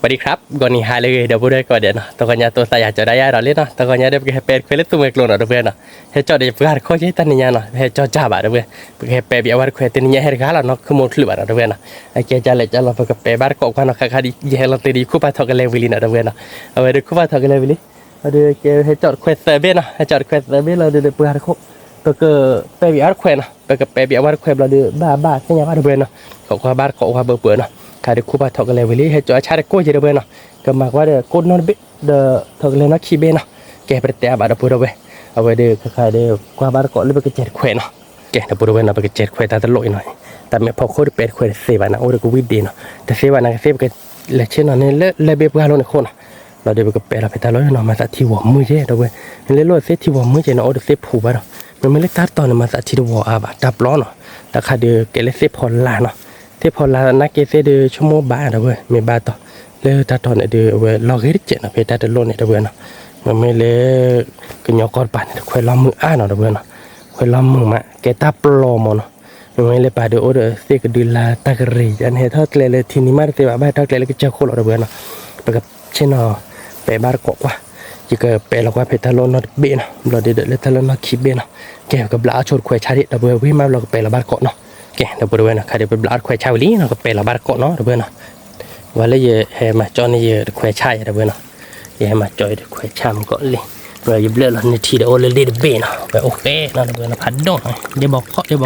สวัสดีครับ ဂီၤနံၤဟါလၢအဂ့ၤ ဒီပုၢ်ဝဲၢ်ကိးဂၤဒဲးနီၤ, တဂီၤညါသိးသးယၤကၠီဒၣ်ယၤဒီးလံနီၤ, တဂီၤညါဒီး ပကဟဲပဲတခွဲလၢသူမွဲကျိနီၤ ဒီပုၢ်ဝဲၢ်နီၤ, ဟဲကၠီဒီးယပှၢ်တခီက့ၤတနံၤညါနီၤ, ပဟဲကၠီကၢ်ဘၣ် ဒီပုၢ်ဝဲၢ်, ပကဟဲပဲဘၣ်အဝဲတခွဲတနံၤညါဟဲတဂၤလီၤနီၤ, ခုမိၢ်ချုးဘၣ်နီၤ ဒီပုၢ်ဝဲၢ်နီၤ, အကဲကၢ်လဲၣ်ကၢ်လီၤ ပကပဲဘၣ်တကိးကွၢ်နီၤ, ခါခါဒ်ယဟဲလီၤတ့ၢ်ဒီးယခူၣ်ဖးထီၣ်ကလဲၤဝံၤလံနီၤ ဒီပုၢ်ဝဲၢ်နီၤ, အဝဲဒီးခူၣ်ဖးထီၣ်ကလဲၤဝံၤလံ, အဒီးကဲဟဲကၠီတခွဲသၢဘ့ၣ်နီၤ, ဟဲကၠီတခွဲသၢဘ့ၣ်လီၤဒီး ပှၢ်တခီ, ပကပဲဘၣ်အဝဲတခွဲနီၤ ပကပဲဘၣ်အဝဲတခွဲဘျီဒီး ဘၣ်ဘၣ်သ့ၣ်ညါဘၣ် ဒီပုၢ်ဝဲၢ်နီၤ, ခိးကွၢ်ဘၣ်တကိးကွၢ်ဘၢပှၢ်နီၤ, ခါဒီးခူၣ်ဖးထီၣ်ကလဲၤဝံၤလံ ဟဲကၠီအဆါတကိးက့ၤ ဒီပုၢ်ဝဲၢ်နီၤ, ကမၤကွၢ်ဒီးကိးနီတဘ့ၣ်, ဒီးထီၣ်ကလဲၤနီၣ်ခံဘ့ၣ်နီၤ, ကဲပတတဲအါဘၣ် ဒီပုၢ်ဝဲၢ်, အဝဲဒီးခါခါဒီးကွၢ်ဘၣ်တကိးလၢပကစဲးတခွဲနီၤ, ကဲ ဒီပုၢ်ဝဲၢ်နီၤ ပကစဲးတခွဲတၢ်တလိၣ်အံၤနီၤ, တၢ်မ့ၢ်ဖီခိၣ်ဒီးပဲတခွဲတသ့ဘၣ်နီၤ, အိၣ်ဒီးကဝံၣ်ဒ့နီၤ, တသ့ဘၣ်နီၤ ကသ့ပကလဲၤဆ့ၣ်နီၤန့ၣ်လၢလၢဘ့ၣ်ပှၢ်လိၤန့ၣ်အဃိနီၤ, လီၤဒီးပကပဲလီၤဖဲတၢ်လီၢ်နီၤ, မၤသးထံဝီၤမုၢ်က့ၤ ဒီပုၢ်ဝဲၢ်, နလၢလိၣ်သ့ၣ်ထံဝီၤမုၢ်က့ၤနီၤ အိၣ်ဒီးသ့ၣ်ဖူဘၣ်ဒီး, မ့မ့ၢ်လၢတၢ်တီၤန့ၣ် မၤသးထံတဝီၤအါဘၣ် တၢ်ပျီနီၤ, တၢ်ခါဒီးကဲလၢသ့ၣ်ဖီလာ်နီၤ, သ့ၣ်ဖီလာ်နာ်က့သ့ၣ်ဒီးဆိကမိၣ်ဘၣ် ဒီပုၢ်ဝဲၢ်, မ့ၢ်ဘၣ်တီၤ လၢတၢ်တီၤန့ၣ်ဒီး အဝဲလီၤဂ့ၤတစဲးနီၤ ဖဲတၢ်တလိၣ်န့ၣ် ဒီပုၢ်ဝဲၢ်နီၤ, မ့မ့ၢ်လၢ ကညီကီၢ်တပၤန့ၣ် တခွဲလီၤမုၢ်အါနီၤ ဒီပုၢ်ဝဲၢ်နီၤ, ခွဲလီၤမုၢ်မး ကဲတၢ်ပျီမးနီၤ, မ့မ့ၢ်လၢပၢ်ဒီးအိၣ်ဒီးသ့ၣ်ကဒုလာ်တၢ်ကရံၣ် ယန့ၣ်ဟဲထီၣ်ကျဲလၢထံနံၤမးတသ့ဘၣ် ဘၣ်ဟဲထီၣ်ကျဲလၢကစၢၢ်ခိၣ်လီၤ ဒီပုၢ်ဝဲၢ်နီၤ, ပကဆ့ၣ်နီၤ ပဲဘၣ်တကိးကွၢ်, ယကပဲလီၤကွၢ်ဖဲတၢ်လီၢ်နီတဘ့ၣ်နီၤ ဘျီဒီးလၢတၢ်လီၢ်နီၢ်ခံဘ့ၣ်နီၤ, ကဲ ပကဘျးအီၣ်ဆိတခွဲဆါဒံး ဒီပုၢ်ဝဲၢ် ဝံၤမးဘျီကပဲလီၤဘၣ်တကိးနီၤ, ကဲ ဒီပုၢ်ဝဲၢ်နီၤ ခါဒီးပဘျးအီၣ်တခွဲဆါဝံၤလံနီၤ ကပဲလီၤဘၣ်တကိးနီၤ ဒီပုၢ်ဝဲၢ်နီၤ, ဝဲလၢယဟဲမၤကၠီန့ၣ်ယတခွဲဆါယၤ ဒီပုၢ်ဝဲၢ်နီၤ, ယဟဲမၤကၠီယတခွဲဆါမုၢ်ကီၢ်လံ, ယဘျၢၣ်လီၤနထံဒီးအိၣ်လၢလ့ၣ်တဘ့ၣ်နီၤ ဝဲအိၣ်ဃဲနီၤ ဒီပုၢ်ဝဲၢ်နီၤ ဖးဒိၣ်နီၤ ဒ့ဘီခီၣ် ဒ့ဘီခီၣ် လီၤတံၢ်ကျါလီၤ ဒီပုၢ်ဝဲၢ်နီၤ, အိၣ်ဒၣ်လၢကစၢ်ကလီနီၤ ဘၣ်သ့ၣ်သ့ၣ်ဘၣ်ဘၣ်ကဟဲဝဲညါတဘိယါနီၤ ထံဆးလီၤ ဒီပုၢ်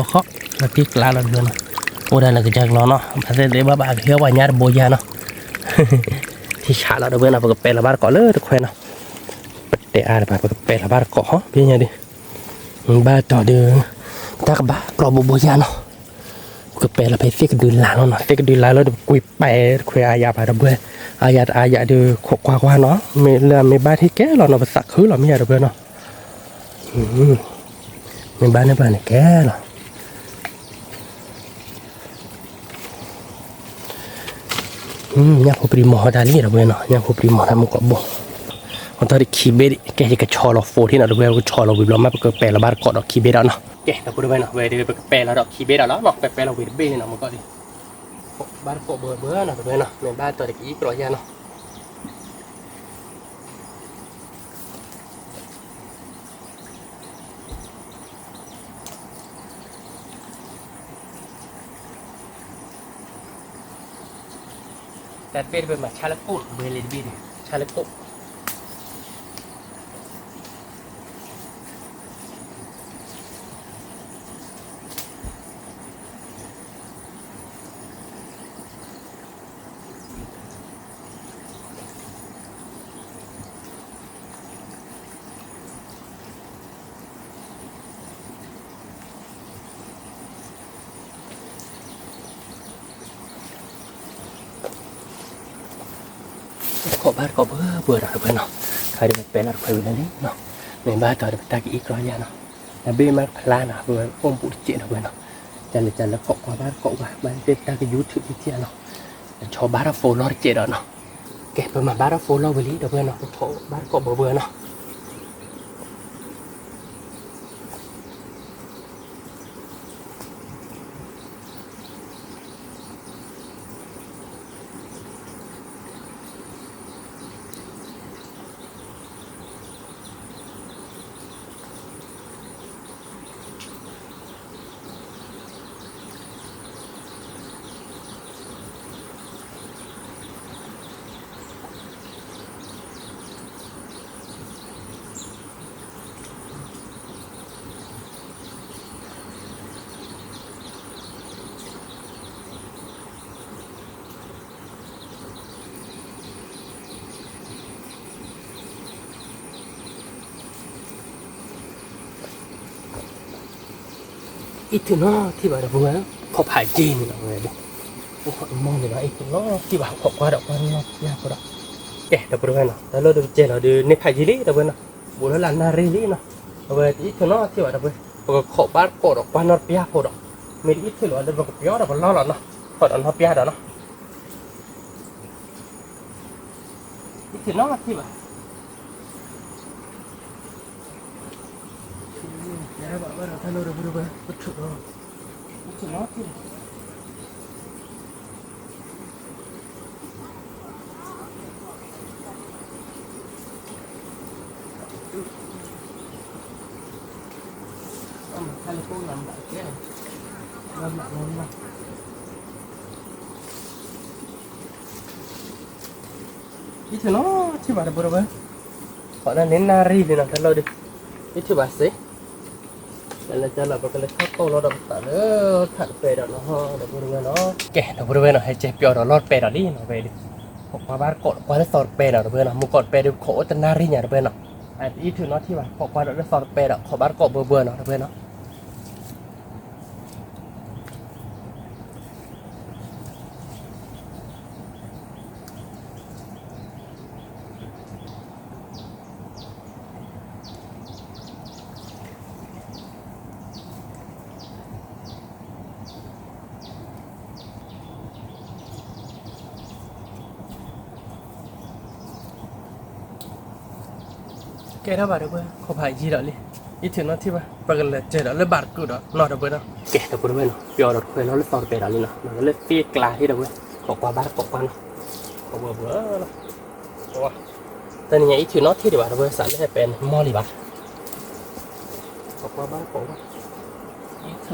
ဝဲၢ်နီၤ ပကပဲလီၤဘၣ်တကိးလၢတခွဲနီၤ, ပတဲအါတပၤ ပကပဲလီၤဘၣ်တကိးဟီ ဖဲညါဒီး ဘၣ်တီၤဒီး တၢ်ကဘၣ်ကျီဘိဘိယါနီၤ, ပကပဲလီၤဖဲသ့ၣ်ကဒုလာ်လီၤနီၤ သ့ၣ်ကဒုလာ်လီၤဒီးပကွံာ်ပဲတခွဲအါယၤဘၣ် ဒီပုၢ်ဝဲၢ်, အါယၤတအါယၤဒီးခိးကွၢ်ကွၢ်နီၤ မ့ၢ်လၢမ့ၢ်ဘၣ်ထံကဲလီၤနီၤ ပသးခုလီၤမ့ၢ်ယၤ ဒီပုၢ်ဝဲၢ်နီၤ, မ့ၢ်ဘၣ်န့ၣ်ဘၣ်န့ၣ်ကဲလီၤ ညၣ်ဖိပြံမီၤတၢ်လံ ဒီပုၢ်ဝဲၢ်နီၤ ညၣ်ဖိပြံမီၤတၢ်မုၢ်ကီၢ်ဘိ, အတီၢ်ဒီးခံဘ့ၣ် ကဲယကဆီလီၤ phone ထံနီၤ ဒီပုၢ်ဝဲၢ် ပကဆီလီၤဝံၤဘျီမး ပကပဲလီၤဘၣ်တကိးဒီးခံဘ့ၣ်ဒီးနီၤ, ကဲ ဒီပုၢ်ဝဲၢ်နီၤ ဝဲဒီးပကပဲလီၤဒီးခံဘ့ၣ်ဒီးလီၤနီၤ ပဲပဲလီၤဝံၤတဘ့ၣ်န့ၣ်နီၤ မုၢ်ကီၢ်လံ, ဘၣ်တကိးဘၢဘၢနီၤ ဒီပုၢ်ဝဲၢ်နီၤ မ့ၢ်ဘၣ်တီၤဒီးကအံးကြီယါနီၤ တၢ်တဘ့ၣ်တဘ့ၣ်မး ဆါလၢကိၣ် ဘှဲလံတဘ့ၣ်န့ၣ် ဆါလၢကိၣ် ခိးဘၣ်တကိးဘၢဘၢဒီး ဒီပုၢ်ဝဲၢ်နီၤ, ခါဒီးပပဲလီၤတခွဲဝံၤလံနီၤ, မ့ၢ်ဘၣ်တီၤဒီးပတၢ်ကအံးကြီယါနီၤ, နဘ့ၣ်မးဖျါနီၤ ပအိၣ်ဘူးတစဲး ဒီပုၢ်ဝဲၢ်နီၤ, ကလဲၤကလဲၤခိးကွၢ်ဘၣ်တကိးဘၣ် ဘၣ်သ့ၣ်သ့ၣ်ပတၢ်က YouTube ဒံးထံၣ်နီၤ, နဆီဘၣ်ထီၣ် phone လီၤတစဲးဒီးနီၤ, ကဲ ပမၤဘၣ်ထီၣ် phone လီၤဝံၤလံ ဒီပုၢ်ဝဲၢ်နီၤ, ပခိးဘၣ်တကိးဘၢဘၢနီၤ အံးထုးနီတထံၣ်ဘၣ်ဒီး ပဝဲ ခိးဖးယံာ်န့ၣ်လီၤဝဲ, အိၣ်ခိးတမီၢ်န့ၣ်လီၤ အံးထုးနီတထံၣ်ဘၣ် ခိးကွၢ်ဒီးကွၢ်နီတပျၢ်ဖိဒီး, ကဲ ဒီပုၢ်ဝဲၢ်နီၤ တၢ်လီၢ်ဒီးပကဲလီၤဒီး န့ၢ်ဖးယံာ်လံ ဒီပုၢ်ဝဲၢ်နီၤ, ဘူးလၢလၢနၣ်ရံၣ်လံနီၤ, အဝဲတအံးထုးနီတထံၣ်ဘၣ် ဒီပုၢ်ဝဲၢ် ပကခိးဘၣ်ကိးဒီးကွၢ်နီတပျၢ်ဖိဒီး, မ့ၢ်တအံးထုးလီၤဒီး ပကပျီဒီးပလီၢ်လီၤနီၤ, ခိးဒီးနီတပျၢ်ဒီးနီၤ အံးထုးနီတထံၣ်ဘၣ် ယဘၣ်ဘၣ်ဒီးတၢ်လီၢ်ဒီး ပထုးဒီး အံးထုးနီတထံၣ်ဘၣ် အံးထုးနီတထံၣ်ဘၣ် ယထံၣ်နီၤထံၣ်ဘၣ်တဘိတဝဲ, ဃိးနၣ်ရံၣ်န့ၣ်နီၤ တၢ်လီၢ်ဒီး, ယထံၣ်ဘၣ်စ့ၢ်, ကလဲၤကလဲၤ ပကလဲၤထီၣ်တိၢ်လီၤဒီးပသးလၢထးတပဲဒီးနီၤ တဘိတဝဲနီၤ, ကဲ တဘိတဝဲနီၤ ဟဲကဲပျီဒီးလီၢ်တပဲဒီးလံနီၤ ဝဲဒီး, ခိးကွၢ်ဘၣ်တကိးကွၢ်လၢသီတပဲနီၤ တဘိနီၤ မုၢ်ကီးတပဲဒီးခိးအိၣ်တနၣ်ရံၣ်ညါတဘိနီၤ, ယထံၣ်နီၤထံၣ်ဘၣ် ခိးကွၢ်ဒီးလၢသီတပဲဒီး ခိးဘၣ်တကိးဘိဘိနီၤ တဘိနီၤ. ကဲထီၣ်ဘၣ်တဘိ ခိးဖးယံာ်ဒီးလံ, ယထံၣ်နီၤထံၣ်ဘၣ် ပကလဲၤစၢၤဒီးလၢဘၣ်တကုာ်ဒီးနီၤ တဘိနီၤ, ကဲ တဘိတဝဲနီၤ ပျီဒီးတခွဲလီၤလၢသီတပဲဒီးလံနီၤ လၢသ့ၣ်ကျါဟ့ၣ်တဘိ, ခိးကွၢ်ဘၣ်တကိးကွၢ်နီၤ, ခိးဘိဘိလီၤ. တနံၤညါအံၤထံၣ်နီၤထံၣ်ဒံးဘၣ်တဘိ စးလၢဟဲပဲန့ၣ်မီၢ်လံဘၣ်, ခိးကွၢ်ဘၣ်တကိးကွၢ်,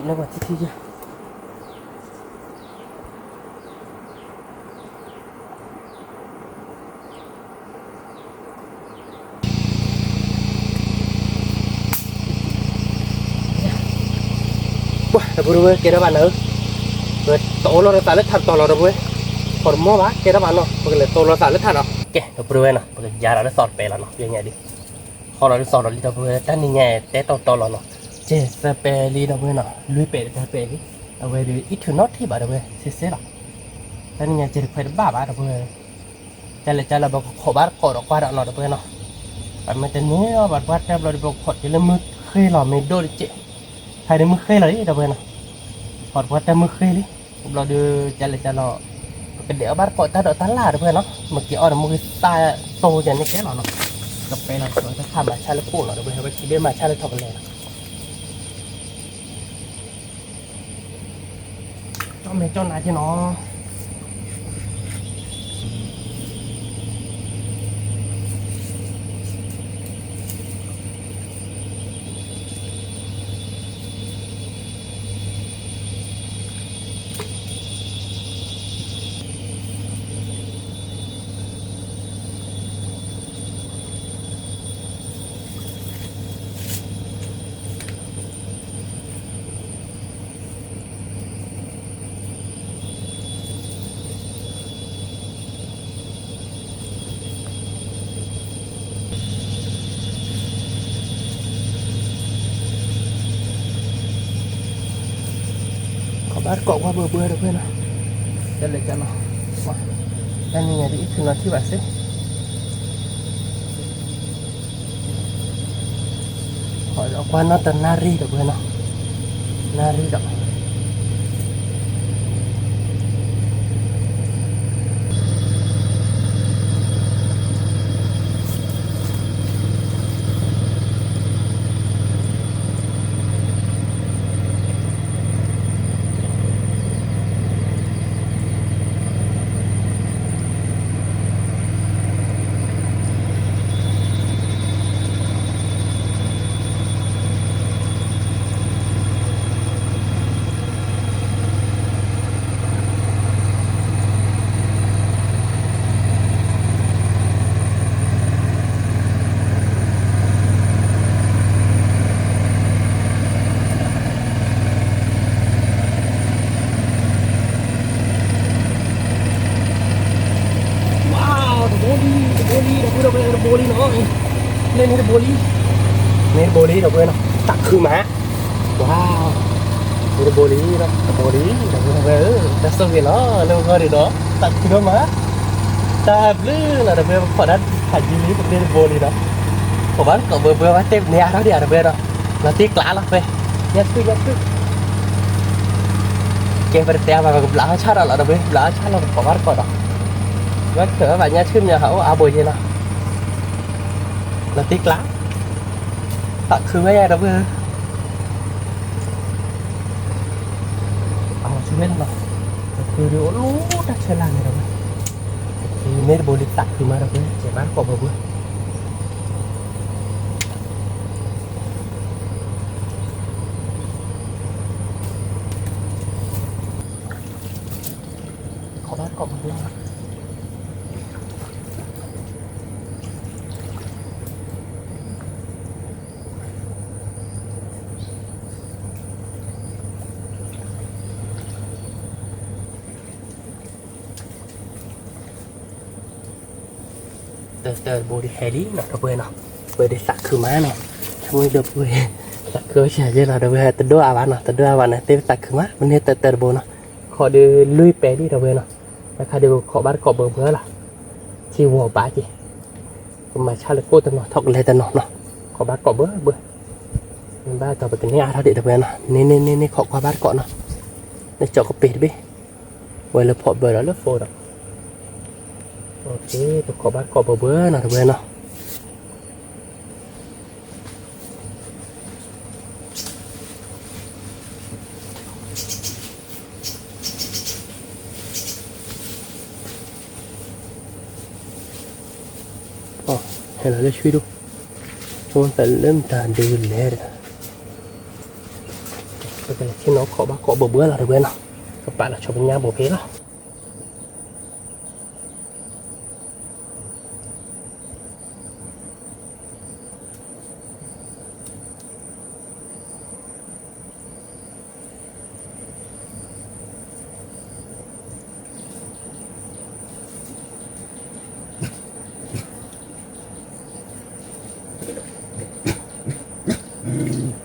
လၢပှၤထံထံယဲ ပှၤ တဘိတဝဲ ကဲထီၣ်ဘၣ်နၤဧၢ, ပတအိၣ်လီၤဒီးသးလၢထးတတီၤလီၤတဘိ, ခိးတမီၢ်ဘၣ် ကဲထီၣ်ဘၣ်နီၤ ပကလဲၤတိၢ်လီၤသးလၢထးဒီး, ကဲ တဘိတဝဲနီၤ ပကယါဒီးလၢသီတပဲလီၤနီၤ ပညါဒံး, ဃီလီၤလၢသီဒီးလံတဘိ တၢ်နံၤညါတဲတီတီလီၤနီၤ, ကဲသၢပဲလံတဘိနီၤ လွံၢ်ပဲတဘိပဲလံ, အဝဲဒီး ယထံၣ်နီၤထံၣ်ဘၣ်တဘိ စ့စ့လီၤ, တၢ်နံၤညါကဲတခွဲတဘၣ်ဘၣ်တဘိ ကလဲၤကလဲၤ ပကခိးဘၣ်တကိးဒီးကွၢ်ဒီးနီၤတဘိနီၤ, ပမ့ၢ်တန့ၢ်အီၤဘၣ်တဘၣ်တၢ်ဘျီဒီး ပခိးတုၤလၢမုၢ်ဃ့လီၤ မ့ၢ်ဒိၣ်တစဲး, ဖဲန့ၣ်မုၢ်ဃ့လီၤလံတဘိနီၤ, ခိးတဘၣ်တၢ်မုၢ်ဃ့လံ, ဘျီဒီးကလဲၤကလဲၤ, ပကဒဲးအီၤဘၣ်တကိးတၢ်ဒိးတၢ်လၢ်တဘိနီၤ, မ့ၢ်က့ၤအီၤဒီးမုၢ်ဂ့ၤသၣ်တိၢ်ယၤန့ၣ်ကဲလီၤနီၤ, ကပဲလီၤတခါမၤဆါလၢကိၣ်လီၤတဘိ ဝဲခံဒ့ၣ်မၤဆါလၢထီၣ်ကလဲၤလီၤ ကၠီမဲာ်ကၠီနၤက့နီၤ, ခိးဘၣ်တကိးကွၢ်ဘၢဘၢတဘိနီၤ, ကလဲၤကလဲၤ, တၢ်နံၤညါဒ်အံၤ ထံၣ်နီၤထံၣ်ဘၣ်စ့ၢ် ခိးကွၢ်နီၢ်တနၣ်ရံၣ်တဘိနီၤ, နၣ်ရံၣ်ဒီး ဝါ တဘိလံ တဘိလံ တဘိလံ တဘိလံနီၤ, လၢန့ၣ်တဘိလံ, န့ၣ်တဘိလံ တဘိနီၤ, သးခုမး, ဝါ, န့ၣ်တဘိလံ တဘိလံ တဘိဝဲဧၢ, တၢ်ဆိၣ်ဂ့ၤနီၤ လၢပဂီၢ်ဒံးဒီး သးခုဒိၣ်မး, တၢ်ဘျုးနီၤ တဘိ ပခိးတၢ်ဖးယံာ်လံ ပန့ၢ်တဘိလံနီၤ, ခိးဘၣ်ကိးဘၢဘၢဝဲ တဲပန့ၢ်အါထီၣ်ဒံးဧါ တဘိနီၤ, လီၤတံၢ်ကျါလီၤဖဲ, ညၣ်ဆူၣ် ညၣ်ဆူၣ် ကဲ ပတတဲအါဘၣ် ပကဘျးအီၣ်ဆၣ်ဒီးလီၤ တဘိ ဘျးအီၣ်ဆၣ်လီၤ ပကိးဘၣ်တကိးဒီး, ဝဲခၢးဘၣ်ညၣ်ဆူၣ်မး ဟးအိၣ်အါဘိယဲနီၤ, လီၤတံၢ်ကျါ, သးခုဝဲယါ တဘိ, အဆူၣ်ဝဲနီၤ, သးခုဒ်အိၣ်လၢတၢ်ဆၢလၢ်န့ၣ် တဘိ, မ့ၢ်တဘိလံ သးခုမး တဘိ ကဲဘၣ်ကိးဘၢဘၢ တ တၢၢ်တဘိဒီးဟဲလံနီၤ ဒီပုၢ်ဝဲၢ်နီၤ, ပဝဲဒၣ်သးခုမးနီၤ, ဆိကမိၣ်ဒီပုၢ်ဝဲၢ် သးခုအီၣ်ဆံးယဲလီၤ ဒီပုၢ်ဝဲၢ် တဒိၣ်အါဘၣ်နီၤ, တဒိၣ်အါဘၣ်န့ၣ် သ့ၣ်သးခုမး မ့ၢ်န့ၢ်တၢၢ်တဘိနီၤ, ခိးဒီးလွံၢ်ပဲာ်လံ ဒီပုၢ်ဝဲၢ်နီၤ, တၢ်ခါဒီးခိးဘၣ်တကိးဘၢဘၢလီၤ, ထံဝီၤဘၣ်က့ၤ, ကမၤဆၣ်လၢကိၣ်တနီၤ ထီၣ်ကလဲၤတနီၤနီၤ, ခိးဘၣ်တကိးဘၢဘၢ, မ့ၢ်ဘၣ်တီၤပကန့ၢ်အါထီၣ်ဒံး ဒီပုၢ်ဝဲၢ်နီၤ, န့ၢ်န့ၢ်န့ၢ်န့ၢ် ခိးကွၢ်ဘၣ်တကိးနီၤ, လၢကၠီကပ့ၤတဘ့ၣ် ဝဲလၢဖီးဘၢဒီးလၢ phone ဒီး, ပခိးဘၣ်တကိးဘၢဘၢနီၤ ဒီပုၢ်ဝဲၢ်နီၤ. ဟဲလီၤလၢဆှံဒိၣ်, ဆိကမိၣ်သးလၢမတၤဒုးလဲၣ်ဒီး, ပကလဲၤဆ့ၣ်နီၤခိးဘၣ်ကိးဘၢဘၢလီၤ ဒီပု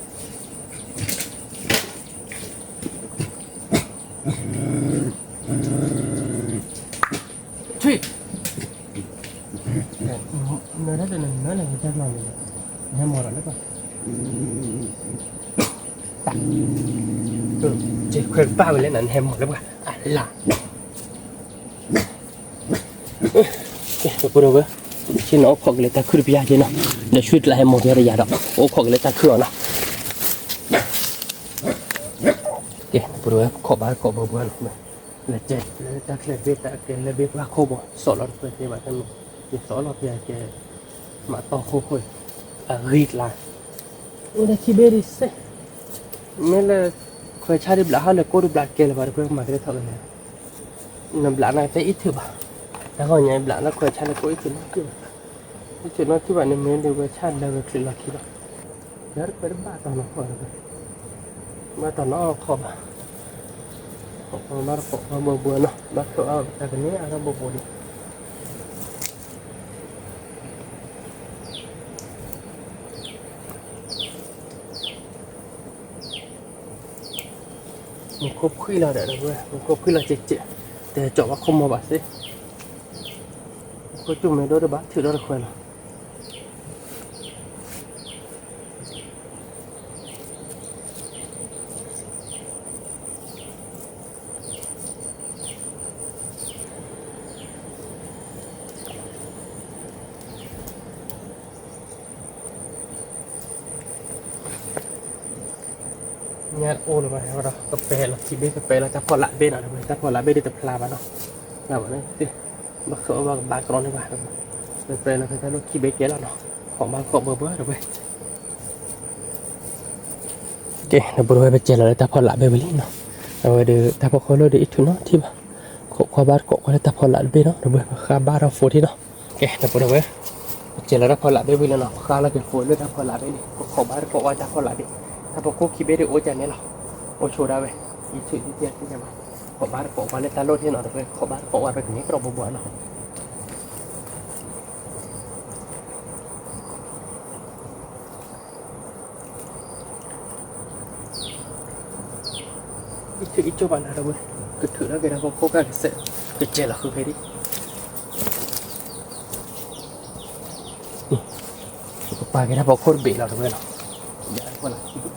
ၢ်ဝဲၢ်နီၤ, ကပာ်လီၤဆီပညါဘိးဖဲလီၤ. နဟဲမီၢ်လၢပှၤ, တၢ်, ကဲခွဲးဘၣ်ဝဲလဲၣ်နၤ နဟဲမီၢ်လၢပှၤ, အလၢ် ကဲ ဒီပုၢ်ဝဲၢ်, ဆ့ၣ်နီၤအိၣ်ခိးက့ၤလၢတၢ်ခုၣ်တပျၢ်က့ၤနီၤ, ဒီးဆှံကျါဟဲမီၢ်က့ၤဒီးယၤဒီး အိၣ်ခိးက့ၤလၢတၢ်ခုၣ်အီၤနီၤ. ကဲ ဒီပုၢ်ဝဲၢ် ခိးဘၣ်တကိးဘၢဘၢနီၤ, လဲၤကဲလၢတၢ်ချၢဘ့ၣ် တၢ်ကဲလၢဘ့ၣ်ပှၢ်ခိၣ်ဘိ စီၤလီၤတခွဲသ့ဘၣ်တမံၤ, ယစီၤလီၤပျၢၤကဲ မၤတီၢ်ခိၣ်ခိၣ်, အဂံၢ်ကျါ, အိၣ်လၢခံဘ့ၣ်ဒ်စ့ၢ်, မ့ၢ်လၢ ခွဲးဆၣ်ဒ်ဘျးဟီၣ်လၢကိၣ်ဒ်ဘျးကဲလၢၤဘၣ် ဒီပုၢ်ဝဲၢ် မၤကဲထီၣ်လၢ နဘျးန့ၣ်သ့အံၣ်ထုးဘၣ်, တၢ်ဂီၤညါဘျးလၢခွဲးဆၣ်လၢကိၣ်အံၣ်ထုးနီတဘၣ်, အံၣ်ထုးနီတဘၣ်န့ၣ် မ့ၢ်ဒ်ဝဲဆၣ်လၢဝဲချုးလီၤခံလီၤ, ဒီးတခွဲးတဘၣ်တီၤနီၤခိၣ်, ဘၣ်တီၤနီၤခိၣ်ဘၣ်, ဘၣ်တကိးဘၢဘၢနီၤ ဘၣ်ထုးအီၣ်တၢ်ကန့ၢ်အါထီၣ်ဘိးဘိးဒံး မူခိၣ်ဖှံလီၤဒီး ဒီပုၢ်ဝဲၢ် မူခိၣ်ဖှံလီၤကဲးကဲး, တဲကၠီဘၣ်ခိၣ်မီၤဘၣ်စ့ၢ်, မူခိၣ်ကၠူၣ်မ့ၢ်ဒိၣ်တဘၣ်ထုးဒီးတခွဲးလီၤ. ညါအိၣ်လၢၤဘၣ်ဒီး ကပဲာ်လီၤခံဘ့ၣ် ကပဲာ်လီၤတၢ်ဖီလာ်ဘ့ၣ်နီၤ, တၢ်ဖီလာ်ဘ့ၣ်ဒ်တဖျါဘၣ်နီၤ, ဘၣ်ဃုအီၣ်ဘၣ်ကဘၣ်ကြီန့ၢ်ဘၣ်, ကပဲာ်လီၤဖဲတၢ်လိၣ်ခံဘ့ၣ်ကဲလီၤနီၤ, ခိးဘၣ်ခိးဘၢဘၢဒီးဝဲ ကဲ ဒီပုၢ်ဝဲၢ် ပစဲးလီၤလၢတၢ်ဖီလာ်ဘ့ၣ်ဝံၤလံနီၤ, အဝဲဒီးတၢ်ဖီခိၣ်လၢဒီးအံၣ်ထုးနီတထံၣ်ဘၣ်, ခိးကွၢ်ဘၣ်တကိးကွၢ်လၢတၢ်ဖီလာ်တဘ့ၣ်နီၤ, ဒီပုၢ်ဝဲၢ် ပဃါဘၣ်ထီၣ်ဖိထံၣ်နီၤ. ကဲ ဒီပုၢ်ဝဲၢ် ပစဲးလီၤတၢ်ဖီလာ်ဘ့ၣ်ဝံၤလံနီၤ, ပဃါလီၤက့ၤဖိလၢတၢ်ဖီလာ်ဘ့ၣ်န့ၣ် ပခိးဘၣ်တကိးကွၢ်တၢ်ဖီလာ်ဘ့ၣ်, တၢ်ဖီခိၣ်ခံဘ့ၣ်ဒီးအိၣ်ကန့ၣ်လီၤ, အိၣ်ဆိဒၣ်ဝဲ, ယထုးဒ်တံၢ်တံၢ်ဘၣ်, ခိးဘၣ်တကိးကွၢ်လၢတၢ်လိၣ်ထံၣ်နီၤ, ဒီပုၢ်ဝဲၢ် ခိးဘၣ်တကိးကွၢ် ပကန့ၢ်ကြီဘိးဘိးနီၤ. အံၣ်ထုးအံၣ်ကၠိၣ်ဘၣ်နၤဒီပုၢ်ဝဲၢ်, ကထုးထီၣ်က့ၤတၢ်ဖီခိၣ်ကစဲး, ကစဲးလီၤဃုဖဲဒံး, ပပာ်က့ၤတၢ်ဖီခိၣ်တဘ့ၣ်လီၤ ဒီပုၢ်ဝဲၢ်နီၤ, ယၤတဖီလာ်ခံဘ့ၣ်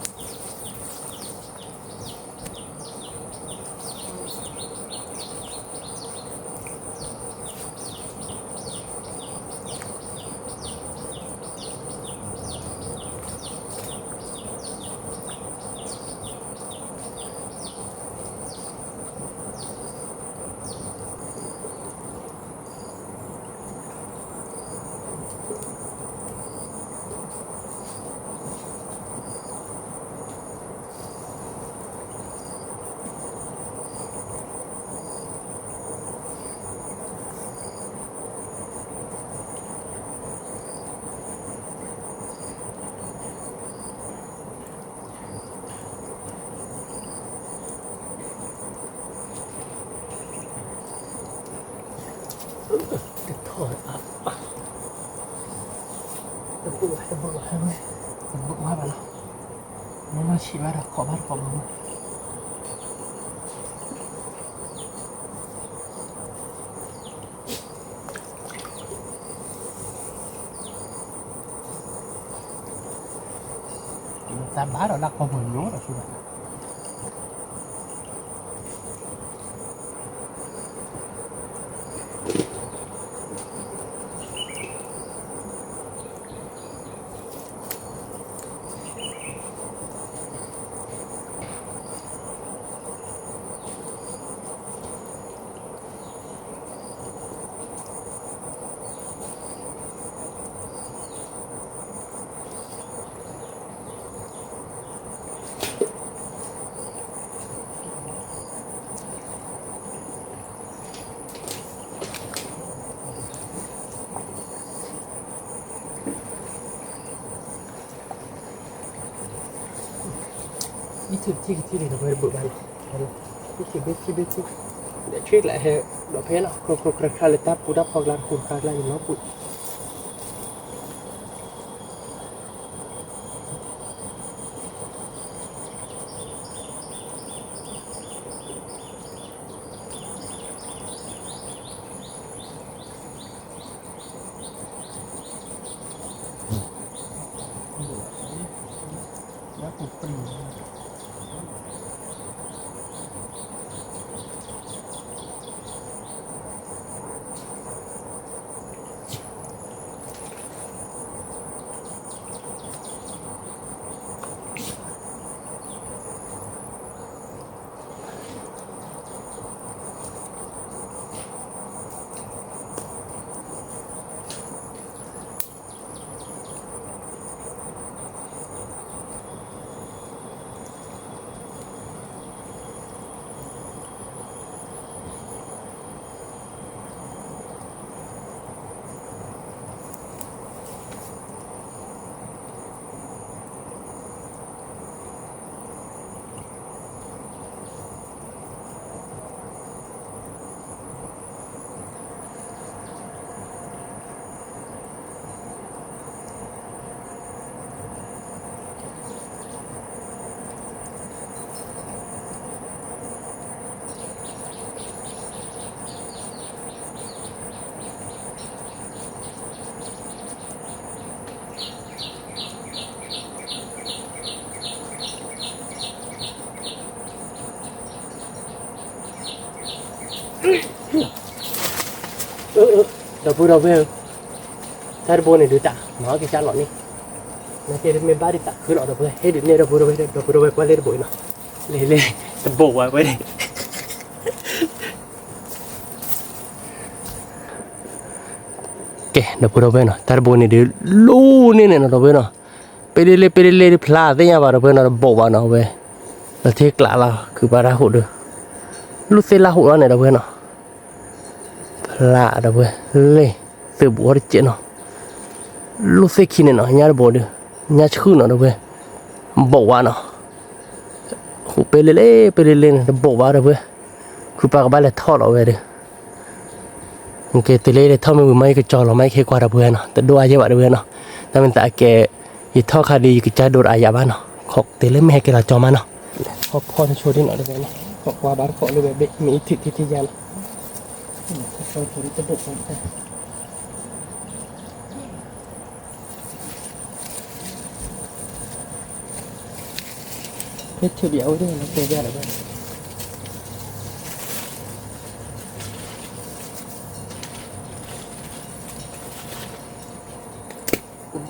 ဟဲဘုးဟဲဝဲ, ဘုးဝဲဘၣ်လီၤ, မ့ၢ်လီၤဆံးဘၣ်ဒီး ခိးဘၣ်တကိးဘၣ်မူ, တၢ်ဘၣ်ဒီးလၢကိးမုၢ်လိၤဒီးဆူဘၣ်. အံၤထံၣ်ထံၣ်ကထံၣ်န့ၣ် တဝဲတဘုးဘၣ်န့ၣ်, အံၤထံၣ်ဘ့ထံၣ်ဘ့ထံၣ်, ဒီးထွံၣ်ကျဲဟဲဒီးဖဲလီၤ ခရူခရူခရခါလၢတၢ်ပူၤတၢ်ဖီကျါတခူတခါကျါန့ၣ်လီၤပူၤ ဒီပုၢ်ဒီဝဲၢ်ဧၢ, တၢ်တဘိန့ၣ်ဒုးတၢ် မၤက့ၤကၢ်လီၤန့ၣ်, နကဲမ့ၢ်ဘၣ်ဒ်တၢ်ခုလီၤ ဒီပုၢ်ဝဲၢ် ဟ့ၣ်ဒုးန့ၢ်ဒီပုၢ်ဒီဝဲၢ် ဒီပုၢ်ဒီဝဲၢ်ကွၢ်လၢတဘိအံၤနီၤ, လဲၤလဲၤ တဘိဝဲဝဲန့ၣ် ကဲ ဒီပုၢ်ဒီဝဲၢ်နီၤ တၢ်တဘိန့ၣ်ဒုး လူန့ၢ်န့ၣ်နီၤ ဒီပုၢ်ဝဲၢ်နီၤ, ပ့လ့လ့ပ့လ့လ့ဖျါသ့ၣ်ညါဘၣ် ဒီပုၢ်ဝဲၢ်နီၤ တဘိဘၣ်နီၤ အဝဲ လီၤထံကျးလီၤ ခုပာ်တၢ်ဟိၣ်ဒုး လူသ့ၣ်လၢဟိၣ်လီၤန့ၣ် ဒီပုၢ်ဝဲၢ်နီၤ, ဖျါဒီပုၢ်ဝဲၢ် လ့ၣ် သုးဘူးအီၤတစဲးနီၤ, လူသ့ၣ်ခံန့ၣ်နီၤ ညါတဘိဒုး ညါဆှုၣ်နီၤ ဒီပုၢ်ဝဲၢ် ဘိဘၣ်နီၤ, ဟိၣ်ပ့လ့လ့ပ့လ့လ့န့ၣ် တဘိဘၣ် ဒီပုၢ်ဝဲၢ်, ခုပာ်ကဘၣ်လဲၤထီၣ်လီၤဝဲဒုး ကဲ တုၤလၢယလဲၤထီၣ်မ့ၢ်ဝံၤမး ယကကၠီလီၤမး ယကဟဲကွၢ်ဒီပုၢ်ဝဲၢ်နီၤ, တဒိၣ်အါယဲၢ်ဘၣ် ဒီပုၢ်ဝဲၢ်နီၤ, တၢ်မ့ၢ်သးကဲ ယထီၣ်ခါဒုး ယကစၢ်ဒိၣ်တအါယၤဘၣ်နီၤ, ခီတုၤလၢမ့ၢ်ဟဲက့ၤလီၤကၠီမးနီၤ, ခီဖီတဆိဒ်နီၤ ဒီပုၢ်ဝဲၢ်နီၤ, ခီကွၢ်ဘၣ်တကိးလၢဝဲဘ့ၣ် မ့ၢ်အံၤထံၣ်ထံၣ်ထံၣ်ယါနီၤ ဟဲထုးဘၣ်အဝဲဒၣ်လီၤတဲာ်ယါဒီးဘၣ်,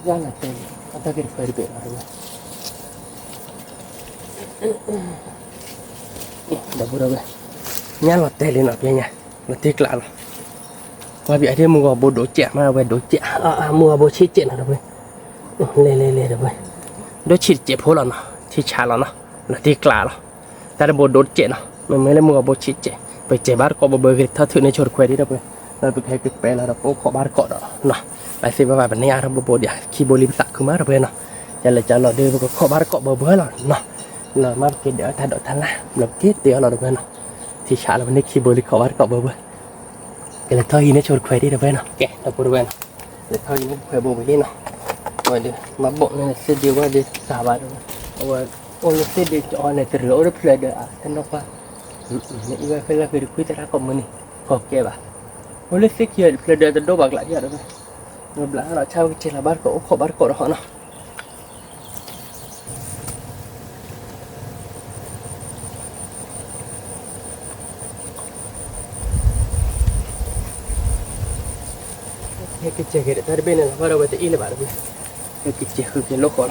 ယါလီၤတဲာ်လံ အတၢ်က့ၤတခွဲးတဘ့ၣ်လီၤတဝဲ, ဒီပုၢ်ဒီဝဲၢ်, ညါလီၤတဲာ်လံနီၤ ပညါ, လီၤတံၢ်ကျးလီၤ, ကွၢ်ဘၣ်အဒ့မုၢ်ဂီၤဘိဒိးစဲးမး အဝဲဒိးစဲး, မုၢ်ဂီၤဘိဆံးစဲးနီၤ ဒီပုၢ်ဝဲၢ်, လဲၤလဲၤလဲၤ ဒီပုၢ်ဝဲၢ်, ဒိးဆံးတစဲးဖိလီၤနီၤ ထံဆးလီၤနီၤ, လီၤတံၢ်ကျးလီၤ တၢ်တဘိဒိတစဲးနီၤ, မ့မ့ၢ်လၢမုၢ်ဂီၤဘိဆံးစဲး, ပစဲးဘၣ်တကိးဘၢဘၢက့ၤထီၣ်ထုးန့ၢ်ဆိတခွဲးဒံး ဒီပုၢ်ဝဲၢ်, ဒီးပကဟဲက့ၤပဲလီၤဒီးပအိၣ်ခိးဘၣ်တကိးဒီးနီၤ, ဘၣ်သ့ၣ်ဘၣ်ဘၣ်ပန့ၢ်အါထီၣ်ဘိဘိဒံး ခံဘိလံပသးခုမး ဒီပုၢ်ဝဲၢ်နီၤ, ယလဲၤကၠီလီၤဒုး ပကခိးဘၣ်တကိးဘၢဘၢလီၤနီၤ, လီၤမးပက့ၤဒၢးတၢ်ဒိးတၢ်လၢ် ဘျီပက့ၤတ့ၢ်အီၤလီၤ ဒီပုၢ်ဝဲၢ်နီၤ, ထံဆးလီၤ ပန့ၢ်ခံဘိလံခိးဘၣ်တကိးဘၢဘၢ, ကလဲၤထီၣ်ဟံးန့ၢ်ဆိတခွဲးဒံး ဒီပုၢ်ဝဲၢ်နီၤ, ကဲ ဒီပုၢ်ဝဲၢ်နီၤ, လဲၤထီၣ်ဟံးန့ၢ်တခွဲးဘိဝံၤလံနီၤ, ဝဲဒုး မၤဘီၣ်န့ၣ်သ့ၣ်ဒ့ဝဲဒုးသးဘၣ်ဒီး အဝဲအိၣ်လၢသ့ၣ်ဒ့ကၠီန့ၣ် တရံးအိၣ်တဖျၢၣ်ဒီးအတနီၤပှၢ် နအံၤဝဲဖဲလၢဖဲတခွံတရၣ်ကိးမုၢ်နံၤ ကီၢ်ကဲဘၣ် အိၣ်လၢသ့ၣ်ခံတဖျၢၣ်ဒီးတဒိၣ်ဘၣ်ကျးယၤဒီး ဝဲဘျးဒီးဆါဝဲကစဲးလီၤဘၣ်တကိးအိၣ်ခိးဘၣ်တကိးဒီးဟီနီၤ ဟဲကစဲးက့ၤဒီးတၢ်တဘ့ၣ်န့ၣ်လီၤဘၣ်ဒီးဝဲတအ့ၣ်လၢၤဘၣ်တဘ့ၣ် ဟဲကစဲးဃုာ်က့ၤလိာ်ဃီလီၤ ဘၣ်တကိးဘ